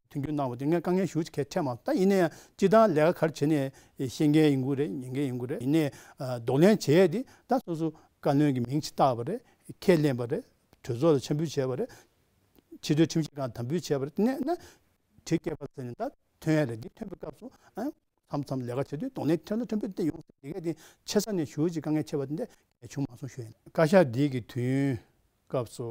མཐུན་འགྱུར་གནང་བ་དེ་ངས་དཀའ་ངལ་ཞེ་པོ་ཅིག་ག་འཕྲད་མ་རེད། ད་ཡིན་ན་ཡང་སྤྱིར་བཏང་ལས་ཀ་ག་རེ་བྱེད་ནས་ཤེས་མཁན་ཡིན་དགོས་རེད། ཉན་མཁན་ཡིན་དགོས་རེད། ཡིན་ནའི་ཨ་གདོང་ལེན་བྱེད་ཡས་དེ་ད་སོ་སོ་བཀའ་བློན་གྱི་མིང་ཅིག་བཏགས་པ་རེད། ཁས་ལེན་པ་རེད། གྲོས་ཚོགས་ལ་འཆམ་འབུལ་བྱས་པ་རེད། ཆེས་མཐོའི་ཁྲིམས་ཞིབ་ཁང་དམ་འབུལ་བྱས་པ་རེད། དེ་ནས་ན་དེ་སྐད་པ་ཟེར་ནས་ད་ཐོན་ཡ་རེད། འདི་ཐོན་པའི་སྐབས་སུ་ཨ་མཚམས་མཚམས་ལས་ཀ་བྱེད་དུས་གདོང་ལེན་ཐོན་ལ་ཐོན་པའི་སྟེང་ཡོང་ཟེར། དེ་གས་དེ་ཆེ་ས་ནས་ཞུ་ཅིག་དཀའ་ངལ་འཕྲད་པ་དེ་འདྲ་གལ་བྱུང་མ་སོང་ཞུ་ཡིན། བཀའ་ཤག་འདི་གི་དུས་ཡུན་སྐབས་སུ་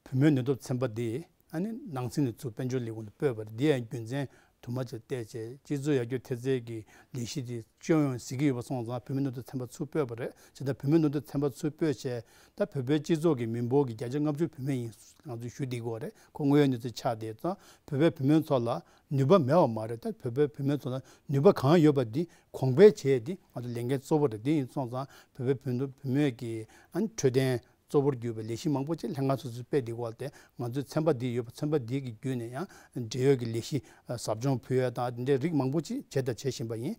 བུད་མེད་ནུས་སྟོབས་ཚན་པ་འདི་ཨ་ནི་ནང་སྲིད་ནས་ཚུར་དཔལ་འབྱོར་ལས་ཁུངས་ལ་སྤོས་པ་རེད། འདི་ཡང་རྒྱུ་མཚན་དུ་མ་ཅིག་བལྟས་བྱས་སྤྱི་ཚོགས་ཡར་རྒྱས་ཐེབས་རྩའི་གི་ལས་གཞི་དེ་སྤྱོད་ཡོང་ཟེར་གྱི་ཡོད་པ་སོང་ཙང་བུད་མེད་ནུས་སྟོབས་ཚན་པ་ཚུར་སྤོས་པ་རེད། བྱས་ཙང་བུད་མེད་ནུས་སྟོབས་ཚན་པ་ཚུར་སྤོས་བྱས་ད་བོད་པའི་སྤྱི་ཚོགས་ཀྱི་མི་འབོར་གྱི་བརྒྱ་ཆ་ལྔ་བཅུ་བུད་མེད་ཡིན་ང་ཚོས་ཞུ་བསྡད་ཀྱི་ཡོད་རེད། ཁོ་དངོས་ཡོད་གནས་ཚུལ་ཆགས་བསྡད་ཙང་བོད་པའི་བུད་མེད་ཚོ་ལ་ནུས་པ་མེད་པ་མ་རེད། ད་བོད་པའི་བུད་མེད་ཚོ་ལ་ནུས་པ་གང་ཡོད་པ་འདི་གོང་འཕེལ་བྱས་ཏེ་ང་ཚོ་ལས་འགན་གཙོ་བོ་རེད། དེ་ཡིན་སོང་ཙང་བོད་པའི་བུད་མེད་བུད་མེད་ཀྱི་ཨ་ནི་འཕྲོད་བསྟེན་གཙོ་བོར་གྱུར་པའི་ལས་གཞི་མང་པོ་ཅིག་ལྷན་ཁང་སོ་སོས་སྤེལ་བསྡད་ཡོད་དེ། ང་ཚོའི་ཚན་པ་འདི་ཡོད་པ། ཚན་པ་འདི་གི་བརྒྱུད་ནས་ཡང་འབྲེལ་ཡོད་ཀྱི་ལས་གཞི་ཟབ་སྦྱོང་ཕུལ་ཡ་དང་འདི་འདྲའི་རིགས་མང་པོ་ཅིག་བྱས་དང་བྱེད་བཞིན་པ་ཡིན།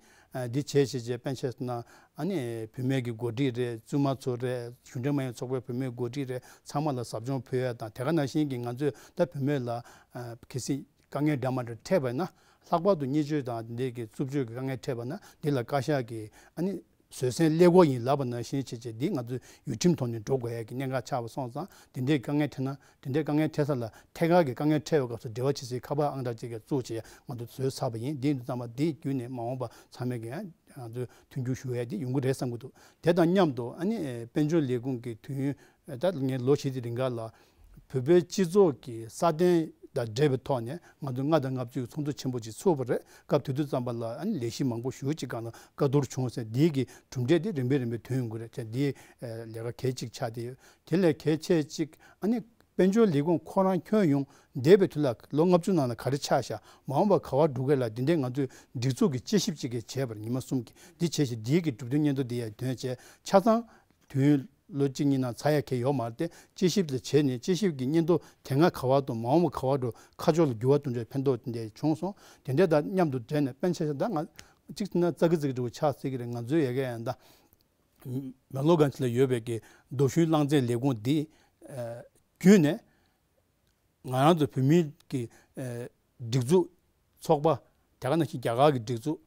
འདི་བྱས་བྱས་བྱས་དཔེར་ཆ་བཞག་ན་ཨ་ནི་བུད་མེད་ཀྱི་འགོ་ཁྲིད་རེད། བཙུན་མ་ཚོ་རེད། གཞུང་འབྲེལ་མ་ཡིན་ཚོགས་པའི་བུད་མེད་འགོ་ཁྲིད་རེད། ཚང་མ་ལ་ཟབ་སྦྱོང་ཕུལ་ཡ་དང་དེ་ག་ནང་བཞིན་གྱི་ང་ཚོས་ད་བུད་མེད་ལ་གལ་སྲིད་དཀའ་ངལ་འདྲ་མི་འདྲ་འཕྲད་པ་ཡིན་ན་ལྷག་པར་དུ་བརྙས་བཅོས་དང་འདི་འདྲའི་གི་རྩུབ་སྤྱོད་ཀྱི་དཀའ་ངལ་འཕྲད་པ་ན་འདི་ལ་བཀའ་ཤག་གིས་ཨ་ནི་བཟོད་བསྲན་སླེབས་དགོས་ཡིན་ལབ་པ་ནང་བཞིན་བྱས་བྱས་འདི་ང་ཚོས་ཡུལ་ཁྲིམས་ཐོག་ནས་འགྲོ་དགོས་ཡ་གི་གནད་འགག་ཆགས་པ་སོང་ཙང་དེ་འདྲའི་དཀའ་ངལ་འཕྲད་ན་དེ་འདྲའི་དཀའ་ངལ་འཕྲད་ས་ལ་ཐད་ཀར་གྱི་དཀའ་ངལ་འཕྲད་པའི་སྐབས་སུ་འབྲེལ་བ་བྱེད་སའི་ཁ་པར་ཨང་གྲངས་གཅིག་གི་བཙུགས་བྱས་ང་ཚོས་བཟོས་ཚར་བ་ཡིན། དེ་ཡིན་དུས་ཙམ་པ་དེའི་བརྒྱུད་ནས་མ་འོངས་པ་ཚང་མས་ཀྱི་ང་ཚོས་མཐུན་འགྱུར་ཞུ་ཡ་དེ་ཡོང་གི་རེད་བསམ་གྱི་འདུག་དེ་དང་མཉམ་དུ་ཨ་ནི་དཔལ་འབྱོར་ལས་ཁུངས་ཀྱི་དུས་ཡུན་ད་ངས་ལོ་བཞི་དེ་རིང་ག་ལ་བོད་པའི་སྤྱི་ཚོགས་ཀྱི་སྲ་བརྟན་དང་འབྲེལ་བའི་ཐོག་ནས་ང་ཚོས་ལྔ་དང་ལྔ་བཅུའི་ཚོགས་འདུ་ཆེན་པོ་ཅིག་ཚུགས་པ་རེད། སྐབས་དེ་དུས་ཙམ་པ་ལ་ཨ་ནི་ལས་གཞི་མང་པོ་ཞེ་པོ་ཅིག་སྒང་ལ་བཀའ་བསྡུར་བྱུང་ཟེར། འདིའི་གི་གྲུབ་འབྲས་དེ་རིམ་པས་རིམ་པས་ཐོན་ཡོང་གི་རེད་ཅེས་འདིའི་ལས་ཀ་གལ་ཆེ་ཆགས་བསྡད་ཡོད། དེ་ལས་གལ་ཆེ་གཅིག་ཨ་ནི་དཔལ་འབྱོར་ལས་ཁུངས་ཁོ་རང་ཁྱོན་ཡོངས་འདས་པའི་དུས་ལ་ལོ་ལྔ་བཅུ་ནང་ལ་ག་རེ་ཆགས་ཤག་མ་འོངས་པ་ག་པར་འགྲོ་གི་ལ་འདི་འདྲའི་ང་ཚོས་སྒྲིག་འཛུགས་ཀྱི་དཔྱད་ཞིབ་ཅིག་གི་བྱས་པར་ཉི་མ་གསུམ་གྱི་འདི་བྱས་ཤིང་འདིའི་གི་གྲུབ་དོན་སྙན་ཐོ་འདི་ཡང་འདོན་བྱས་ཆ་ཚང་དུས་ཡུན་ལོ་གཅིག་གཉིས་ནང་ཚར་ཡ་གང་ཡོད་མ་རེད་དེ། དཔྱད་ཞིབ་ལ་བྱས་ནས་དཔྱད་ཞིབ་ཀྱི་སྙན་ཐོ་དེ་སྔ་ག་པར་དང་མ་འོངས་པ་ག་པར་འགྲོ་ཁ་ཕྱོགས་ལ་འགྱུར་བ་གཏོང་རྒྱུའི་ཕན་ཐོགས་དེ་འདྲ་བྱུང་སོང་། དེ་འདྲ་དང་མཉམ་དུ་འབྲེལ་ནས་དཔེར་ན་ཆ་བཞག་ད་ང་གཅིག་བྱས་ན་ཙག་གི་ཙིག་འདྲ་བོ་ཆགས་སྲིད་ཀྱི་རེད། ང་ཚོའི་ཡ་གི་ཡང་ད་མེག་ལོར་གྷན་ཇི་ལ་ཡོད་པའི་གི་རྡོ་ཤུལ་རླངས་རྫས་ལས་ཁུངས་འདི་བརྒྱུད་ནས་ང་རང་ཚོ་བོད་མིའི་གི་སྒྲིག་འཛུགས་ཚོགས་པ་དེ་ག་ནང་བཞིན་རྒྱ་གར་གྱི་སྒྲིག་འཛུགས།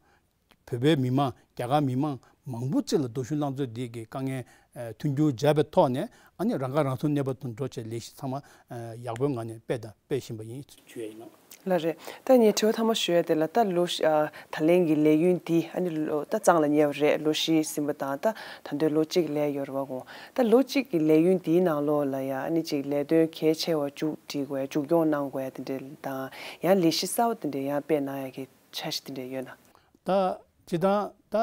བོད་པའི་མི་མང་རྒྱ་གར་མི་མང་མང་པོ་ཅིག་ལ་རྡོ་ཤུལ་རླངས་རྫས་འདི་གི་དཀའ་ངལ་མཐུན་འགྱུར་བྱས་པའི་ཐོག་ནས་ཨ་ནི་རང་ཁ་རང་གསོ་གནས་བབ་ཏུ་འགྲོ་བྱས་ལས་གཞི་ཚང་མ་ཡག་པོའི་ངང་ནས་སྤེལ་དང་སྤེལ་བཞིན་པ་ཡིན་ཞུ་ཡ་ཡིན་ནོ། ལགས་རེད། ད་ངས་དྲི་བ་ཐ་མ་ཞུ་ཡ་དེ་ལ་ད་ལོ་ད་ལན་གྱི་ལས་ཡུན་འདི་ཨ་ནི་ལོ་ད་གཙང་ལ་ཉེ་བ་རེད། ལོ་བཞི་ཟིན་པ་དང་ད་ད་དུང་ལོ་གཅིག་ལས་ཡོད་རེད་བ་གོ། ད་ལོ་གཅིག་གི་ལས་ཡུན་འདིའི་ནང་ལོགས་ལ་ཡ་ཨ་ནི་ཅིག་ལས་དོན་གལ་ཆེ་བ་མཇུག་སྒྲིལ་དགོས་ཡ་མཇུག་སྐྱོང་གནང་དགོས་ཡ་དེ་འདྲ་དང་ཡང་ལས་གཞི་གསར་བ་དེ་འདྲ་ཡང་སྤེལ་གནང་ཡ་གི་འཆར་གཞི་དེ་འདྲ་ཡོད་ན། ད་སྤྱིར་བཏང་ད་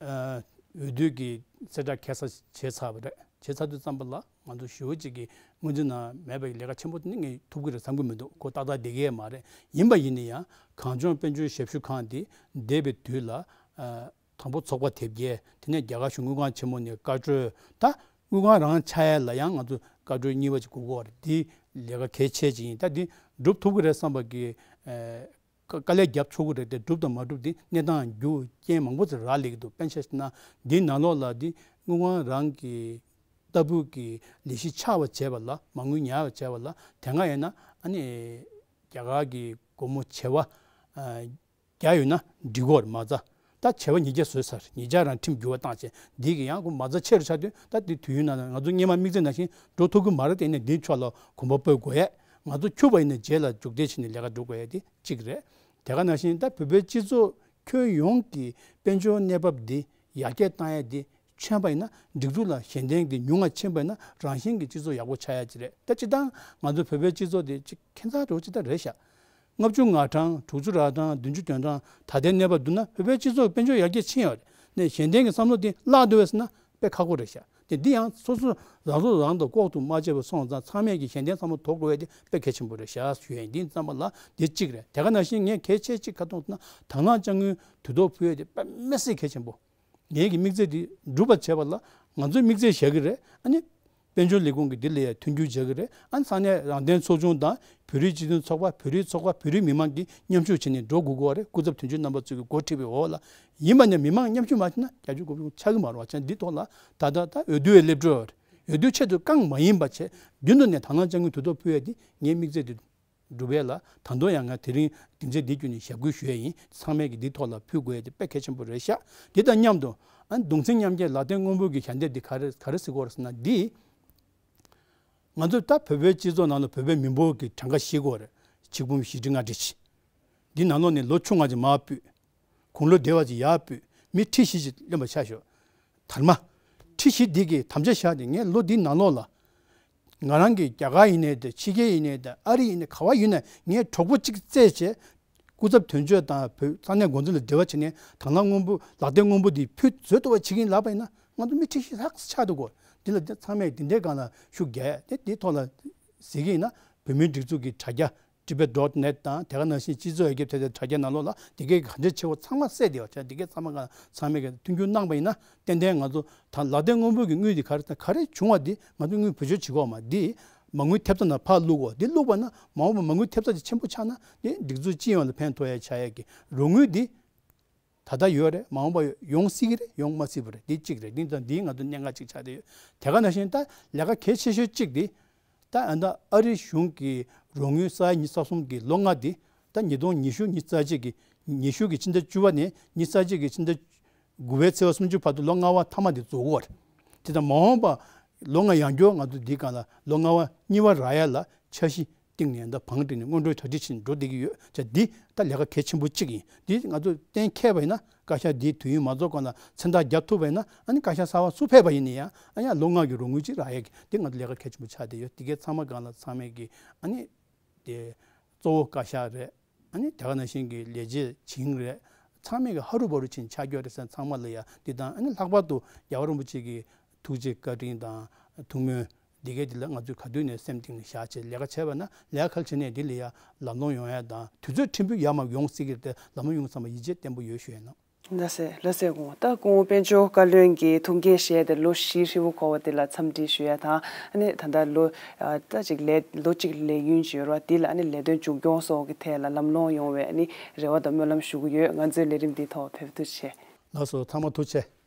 འོས་བསྡུ་གི་གསལ་བསྒྲགས་ཁ་སང་བྱས་ཚར་བ་རེད། བྱས་ཚར་དུས་ཙམ་པ་ལ་ང་ཚོ་ཞེ་པོ་ཅིག་གི་སྔོན་རྩིས་ནང་མེད་པའི་ལས་ཀ་ཆེན་པོ་དེ་ནི་ངས་ཐུབ་ཀྱི་རེད་བསམ་གྱི་མི་འདུག་ཁོ་ཏག་ཏག་བསྡད་ཀྱི་ཡོད་མ་རེད། ཡིན་པ་ཡིན་ན་ཡང་གངས་ལྗོངས་དཔལ་འབྱོར་ཞབས་ཞུ་ཁང་དེ་འདས་པའི་དུས་ལ་དང་པོ་ཚོགས་པ་དེབ་སྐྱེལ། དེ་ནས་རྒྱ་གར་གཞུང་དངུལ་ཁང་ཆེན་མོ་ནས་བཀའ་འཁྲོལ། ད་དངུལ་ཁང་རང་ཆགས་ཡ་ལ་ཡང་ང་ཚོ་བཀའ་འཁྲོལ་གཉིས་པ་ཅིག་དགོས་ཀྱི་ཡོད་རེད། འདི་ལས་ཀ་གལ་ཆེ་ཅིག་ཡིན། ད་འདི་སྒྲུབ་ཐུབ་ཀྱི་རེད་བསམ་པ་གི་དཀའ་ལས་རྒྱབ་ཆོག་གི་རེད་དེ། སྒྲུབ་དང་མ་སྒྲུབ་དེ་གནས་སྟངས་འགྱུར་རྐྱེན་མང་པོ་ཅིག་རག་ལས་ཀྱི་འདུག་དཔེར་ན་ཆ་བཞག་ན་འདིའི་ནང་ལོགས་ལ་འདི་ དངུལ་ཁང་རང་གི་ལྟ་བུ་གི་ལས་གཞི་ཆགས་པ་བྱས་པ་ལ་མ་དངུལ་ཉར་བ་བྱས་པ་ལ་དེ་སྔ་ཡིན་ན་ཨ་ནི་རྒྱ་གར་གྱི་སྒོར་མོ་བྱེ་བ་ཨ་བརྒྱ་ཡོད་ན་འགྲིག་གོ་རེད་མ་རྩ། ད་བྱེ་བ་ཉིས་བརྒྱ་བཟོས་ཚར་ཉིས་བརྒྱ་རང་ཁྲིམས་འགྱུར་བ་བཏང་བྱས་འདི་གི་ཡང་ཁོ་མ་རྩ་ཆེ་རུ་ཆགས་དུས་ད་འདི་དུས་ཡུན་ནང་ང་ཚོ་སྔོན་མ་དམིགས་བརྩེ་ནང་བཞིན་འགྲོ་ཐུབ་ཀྱི་མ་རེད། དེ་ནས་འདིའི་ཕྱོགས་ལ་གོམ་པ་སྤོས་དགོས་ཡས་ང་ཚོ་འཁྱུར་བ་ཡིན་ན་རྗེས་ལ་མཇུག་འབྲས་བྱས་ནས་ལས་ཀ་སྒྲུབ་དགོས་ཡས་དེ་གཅིག་རེད། དེ་ག་ནང་བཞིན་ད་བོད་པའི་སྤྱི་ཚོགས་ཁྱོན་ཡོངས་ཀྱི་དཔལ་འབྱོར་གནས་བབ་འདི་ཡར་རྒྱས་བཏང་ཡས་འདི་ཕྱིན་པ་ཡིན་ན་སྒྲིག་འཛུགས་ལ་ཞན་ལྡན་གྱི་ཉུང་ང་ཕྱིན་པ་ཡིན་ན་རང་བཞིན་གྱི་སྤྱི་ཚོགས་ཡག་པོ་ཆགས་ཡ་ཅིག་རེད། ད་སྤྱི་བཏང་ང་ཚོ་བོད་པའི་སྤྱི་ཚོགས་དེ་ཅིག་ཁྱད་མཚར་འགྲོ་ཅིག་ད་རེད་ཤག་ལྔ་བཅུ་ང་གྲངས་དྲུག་ཅུ་རེ་གྲངས་བདུན་ཅུ་དོན་གྲངས་ད་ལྟའི་གནས་བབ་བསྡུར་ན་བོད་པའི་སྤྱི་ཚོགས་དཔལ་འབྱོར་ཡར་རྒྱས་ཕྱིན་ཡོད་རེད། ནས་ཞན་ལྡན་གྱི་བསམ་བློ་དེ་བརླག་འགྲོ་བས་ཟེར་ན་དཔེ་ཁག་པོ་རེད་ཤག་དེ་འདི་ཡང་སོ་སོ་རང་ཚོ་རང་དང་ལྐོག་ཏུ་མ་བྱས་པ་སོང་ཙང་ཚང་མས་ཀྱི་ཞན་ལྡན་བསམ་བློ་དོར་དགོས་ཡ་དེ་དཔེ་གལ་ཆེན་པོ་རེད་ཤག་ཞུ་ཡ་ཡིན། འདི་ཙམ་པ་ལ་དེ་གཅིག་རེད། དེ་ག་ནང་བཞིན་ངས་གལ་ཆེ་གཅིག་ཁ་གཏོང་ཐུབ་ན་དང་བླངས་དཔྱ་དངུལ་དུས་ཐོག་ཕུལ་ཡ་དེ་དཔེ་མི་སྲིད་གལ་ཆེན་པོ། ངེད་ཀྱི་དམིགས་ཚད་དེ་འགྲུབ་པ་བྱེད་པ་ལ་ང་ཚོས་དམིགས་ཚད་བཞག་གི་རེད། ཨ་ནི་དཔལ་འབྱོར་ལས་ཁུངས་ཀྱིས་འདི་ལ་ཡ་མཐུན་འགྱུར་བྱ་གི་རེད། ཨ་ནི་ས་གནས་རང་བདེན་ཚོགས་ཆུང་དང་བོད་རིགས་སྤྱི་མཐུན་ཚོགས་པ་བོད་རིགས་ཚོགས་པ་བོད་རིགས་མི་མང་གིས་མཉམ་ཞུགས་བྱས་ནས་འགྲོ་དགོས་ཀྱི་རེད། སྐུ་ཚབ་དོན་གཅོད་རྣམ་པ་ཚོས་ཀྱི་འགོ་ཁྲིད་པའི་འོག་ལ་ཡིན་པ་ནས་མི་མང་མཉམ་ཞུགས་མ་བྱས་ན་བརྒྱ་ཆ་དགུ་བཅུ་ཆགས་ཀྱི་མ་རེད་བ། བྱས་ན་འདི་ཐོག་ལ་ད་ལྟ་ད་འོས་བསྡུ་བའི་སླེབས་འགྲོ་རེད། འོས་བསྡུ་ཆེད་དུ་རྐང་མ་ཡིན་པ་བྱས་རྒྱུན་དུ་ནས་དང་བླངས་དཔྱ་དངུལ་དུས་ཐོག་ཕུལ་ཡ་འདི་ངའི་དམིགས་ཚད་དེ་སྒྲུབ་ཡས་ལ་ད་དུང་ཡང་ང་དེ་རིང་སྡིངས་ཆ་འདི་བརྒྱུད་ནས་ཞབས་སྐུལ་ཞུ་ཡས་ཡིན། ཚང་མས་ཀྱི་འདི་ཐོག་ལ་ཕུལ་དགོས་ཡས་དེ་དཔེ་གལ་ཆེན་པོ་རེད་ཤག་འདི་དང་མཉམ་དུ་ཨ་ནི་གདུང་སེམས་མཉམ་སྐྱེད་ལག་རྟེན་སྔོན་པོ་གི་ཞལ་འདེབས་འདི་ག་རེ་ག་རེ་ཟེར་དགོས་རེད་ཟེར་ན་འདི་ང་ཚོ་ད་བོད་པའི་སྤྱི་ཚོགས་ནང་ལ་བོད་པའི་མི་འབོར་གྱི་གྲངས་ཀ་ཤེས་དགོས་རེད། ཆིག་འབུམ་བཞི་ཁྲི་ལྔ་ཁྲི་ཅིག་འདི་ནང་ལོགས་ནས་ལོ་བཅོ་ལྔ་ཅིག་མར་ཕུད། དགུང་ལོ་བགྲེས་པ་ཅིག་ཡར་ཕུད། མི་ཁྲི་བཞི་ཅིག་ལོན་པ་ཆ་ཞོག་དར་མ། ཁྲི་བཞི་འདི་གི་དམ་བཅའ་བཞག་སྟེ་ངས་ལོ་འདིའི་ནང་ལོགས་ལ། ང་རང་གི་རྒྱ་གར་ཡིན་ནའི་དང་ཕྱི་རྒྱལ་ཡིན་ནའི་དང་ཨ་རི་ཡིན་ནའི་ག་བ་ཡིན་ནའི་ངས་གྲོགས་པོ་གཅིག་བཙལ་བྱས། སྐུ་ཚབ་དོན་གཅོད་དང་བོད་ས་གནས་འགོ་འཛིན་ལ་འབྲེལ་བ་བྱས་ནས་དང་བླངས་སྔོན་པོ་ལག་རྟེན་སྔོན་པོ་འདི་ཕུལ་བཟོས་ཐུབ་པ་བྱེད་ཀྱི་ཡིན་ལབ་པ་ཡིན་ན་ང་ཚོ་མི་ཁྲི་བཞི་ལྷག་ཙམ་ཆགས་འདུག་གོ་འདི་ལ་ཚང་མས་འདི་འདྲའི་སྒང་ལ་ཤུགས་རྒྱག་ཡ་དེ་འདིའི་ཐོག་ལ་ཟེར་གྱི་ཡིན་ན་བོད་མིའི་སྒྲིག་འཛུགས་ཀྱི་དྲ་རྒྱ། Tibet dot net དང་དེ་ག་ནང་བཞིན་སྤྱི་ཚོགས་ཡར་རྒྱས་ཐད་ཀྱི་དྲ་རྒྱ་ནང་ལོགས་ལ་དེ་གའི་ག་འདྲས་ཆེ་བོ་ཚང་མ་གསལ་བསྡད་པ་ཆ་དེ་གའི་ཚང་མ་ག་ཚང་མས་ག་མཐུན་འགྱུར་གནང་པ་ཡིན་ན་ཏན་ཏན་ང་ཚོ་ད་ལག་རྟེན་སྔོན་པོ་གི་དངུལ་དེ་ག་རེ་ག་རེ་བྱུང་བ་དེ་ང་ཚོ་དངུལ་བེད་སྤྱོད་བྱེད་དགོས་མ་དེ་མ་དངུལ་ཐེབས་རྩ་ནང་ཕར་བླུགས་དགོས། དེ་བླུགས་པ་ན་མ་འོངས་པ་མ་དངུལ་ཐེབས་རྩ་དེ་ཆེན་པོ་ཆགས་ན་དེ་སྒྲིག་འཛུགས་སྤྱི་ཡོངས་ལ་ཕན་ཐོགས་ཡ་ཆགས་ཡ་གི་རོགས་དངུལ་དེ། ད་ལྟ་ཡོད་རེད། མ་འོངས་པ་ཡོང་སྲིད་ཀྱི་རེད། ཡོང་མ་སྲིད་པ་རེད། འདི་གཅིག་རེད། འདི་དང་འདིའི་ང་ཚོ་གནད་འགག་ཅིག་ཆགས་བསྡད་ཡོད། དེ་ག་ནང་བཞིན་ད་ལས་ཀ་གལ་ཆེ་ཤོས་གཅིག་འདི་ད་ཨ་ད་ཨ་རི་གཞུང་གི་རོགས་དངུལ་ས་ཡ་ཉི་ཤུ་རྩ་གསུམ་གྱི་ལོ་ལྔ་འདི་ད་ཉིས་སྟོང་ཉི་ཤུ་ཉི་ཤུ་རྩ་གཅིག་གི་ཉི་ཤུ་གི་ཕྱི་ཟླ་བཅུ་པ་ནས་ཉི་ཤུ་རྩ་གཅིག་གི་ཕྱི་ཟླ་དགུ་པའི་ཚེས་པ་སུམ་ཅུ་བར་དུ་ལོ་ལྔ་པ་མཐའ་མ་འདི་རྫོགས་ཀྱི་ཡོད་རེད། དེ་དང་མ་འོངས་པ་ལོ་ལྔ་ཡང་སྐྱོར་ང་ཚོ་འདིའི་སྒང་ལ་ལོ་ལྔ་པ་གཉིས་པ་རག་ཡ་ལ་འཆར་གཞི། སྟེང་ནས་ད་བང་བསྒྲིགས་ནས་སྔོན་འགྲོའི་གྲ་སྒྲིག་བྱས་ནས་འགྲོ་བསྡད་ཀྱི་ཡོད། ཅེས་འདི་ད་ལས་ཀ་གལ་ཆེན་པོ་གཅིག་ཡིན། འདི་ང་ཚོ་གཏན་འཁེལ་བ་ཡིན་ན་བཀའ་ཤག་འདིའི་དུས་ཡུན་མ་རྫོགས་གོང་ལ་མཚན་རྟགས་རྒྱབ་ཐུབ་པ་ཡིན་ན་ཨ་ནི་བཀའ་ཤག་གསར་པ་སུ་ཕེབས་པ་ཡིན་ན་ཡང་ཨ་ཡང་ལོ་ལྔ་གི་རོགས་དངུལ་ཅིག་རག་ཡས་ཀྱི་འདི་ང་ཚོ་ལས་ཀ་གལ་ཆེན་པོ་ཆགས་བསྡད་ཡོད། འདི་གའི་ཚང་མ་སྒང་ལ་ཚང་མས་ཀྱི་ཨ་ནི་དེ་གཙོ་བོ་བཀའ་ཤག་རེད། ཨ་ནི་དེ་ག་ནང་བཞིན་གྱི་ལས་བྱེད་བྱིངས་རེད། ཚང་མས་ཀྱི་ཧ་རུ་བ་རུ་ཕྱིན་ཆགས་ཀྱི་ཡོད་རེད་ཟེར་ཚང་མ་ལ་ཡ་འདི་དང་ཨ་ནི་ལྷག་པར་དུ་རྒྱལ་བ་རིན་པོ་ཆེ་གི་ཐུགས་རྗེ་བཀའ་དྲིན་དང་ཐུགས་སྨོན། འདི་གའི་འདི་ལ་ང་ཚོས་ག་དུས་ནས་སེམས་གཏིང་ནས་བཞག་བྱས་ལས་ཀ་བྱས་པ་ན་ལས་ཀ་གལ་ཆེ་ནས་འདི་ལ་ཡ་ལམ་ལྷོང་ཡོང་ཡ་དང་དུས་ཚོད་ཕྲན་བུ་ཡར་མར་ཡོང་སྲིད་ཀྱི་རེད་དེ་ལམ་ལྷོང་ཡོང་བསམ་པ་ཡིད་ཆེས་བརྟན་པོ་ཡོད་ཞུ་ཡ་ན། ལགས་སེ་ལགས་སེ་སྐུ་ངོ་ད་སྐུ་ངོ་དཔལ་འབྱོར་བཀའ་བློན་གྱིས་ཐུགས་འགན་བཞེས་ཏེ་ལོ་བཞི་ཧྲིལ་པོ་འཁོར་བ་དེ་ལ་འཚམས་འདྲི་ཞུ་ཡ་དང་ཨ་ནི་ད་ལྟ་ལོ་ད་ཅིག་ལས་ལོ་གཅིག་ལས་ཡུན་ཅིག་ཡོད་རེད་བ། དེ་ལ་ཨ་ནི་ལས་དོན་མཇུག་སྐྱོང་སོགས་ཀྱི་ཐད་ལ་ལམ་ལྷོང་ཡོང་བའི་ཨ་ནི་རེ་བ་དང་སྨོན་ལམ་ཞུ་གི་ཡོད། ང་ཚོའི་ལས་རིམ་འདིའི་ཐོག་ཕེབས་ཐུགས་རྗེ་ཆེ། ལགས་སོ་ཚང་མ་ཐུགས་རྗེ་ཆེ།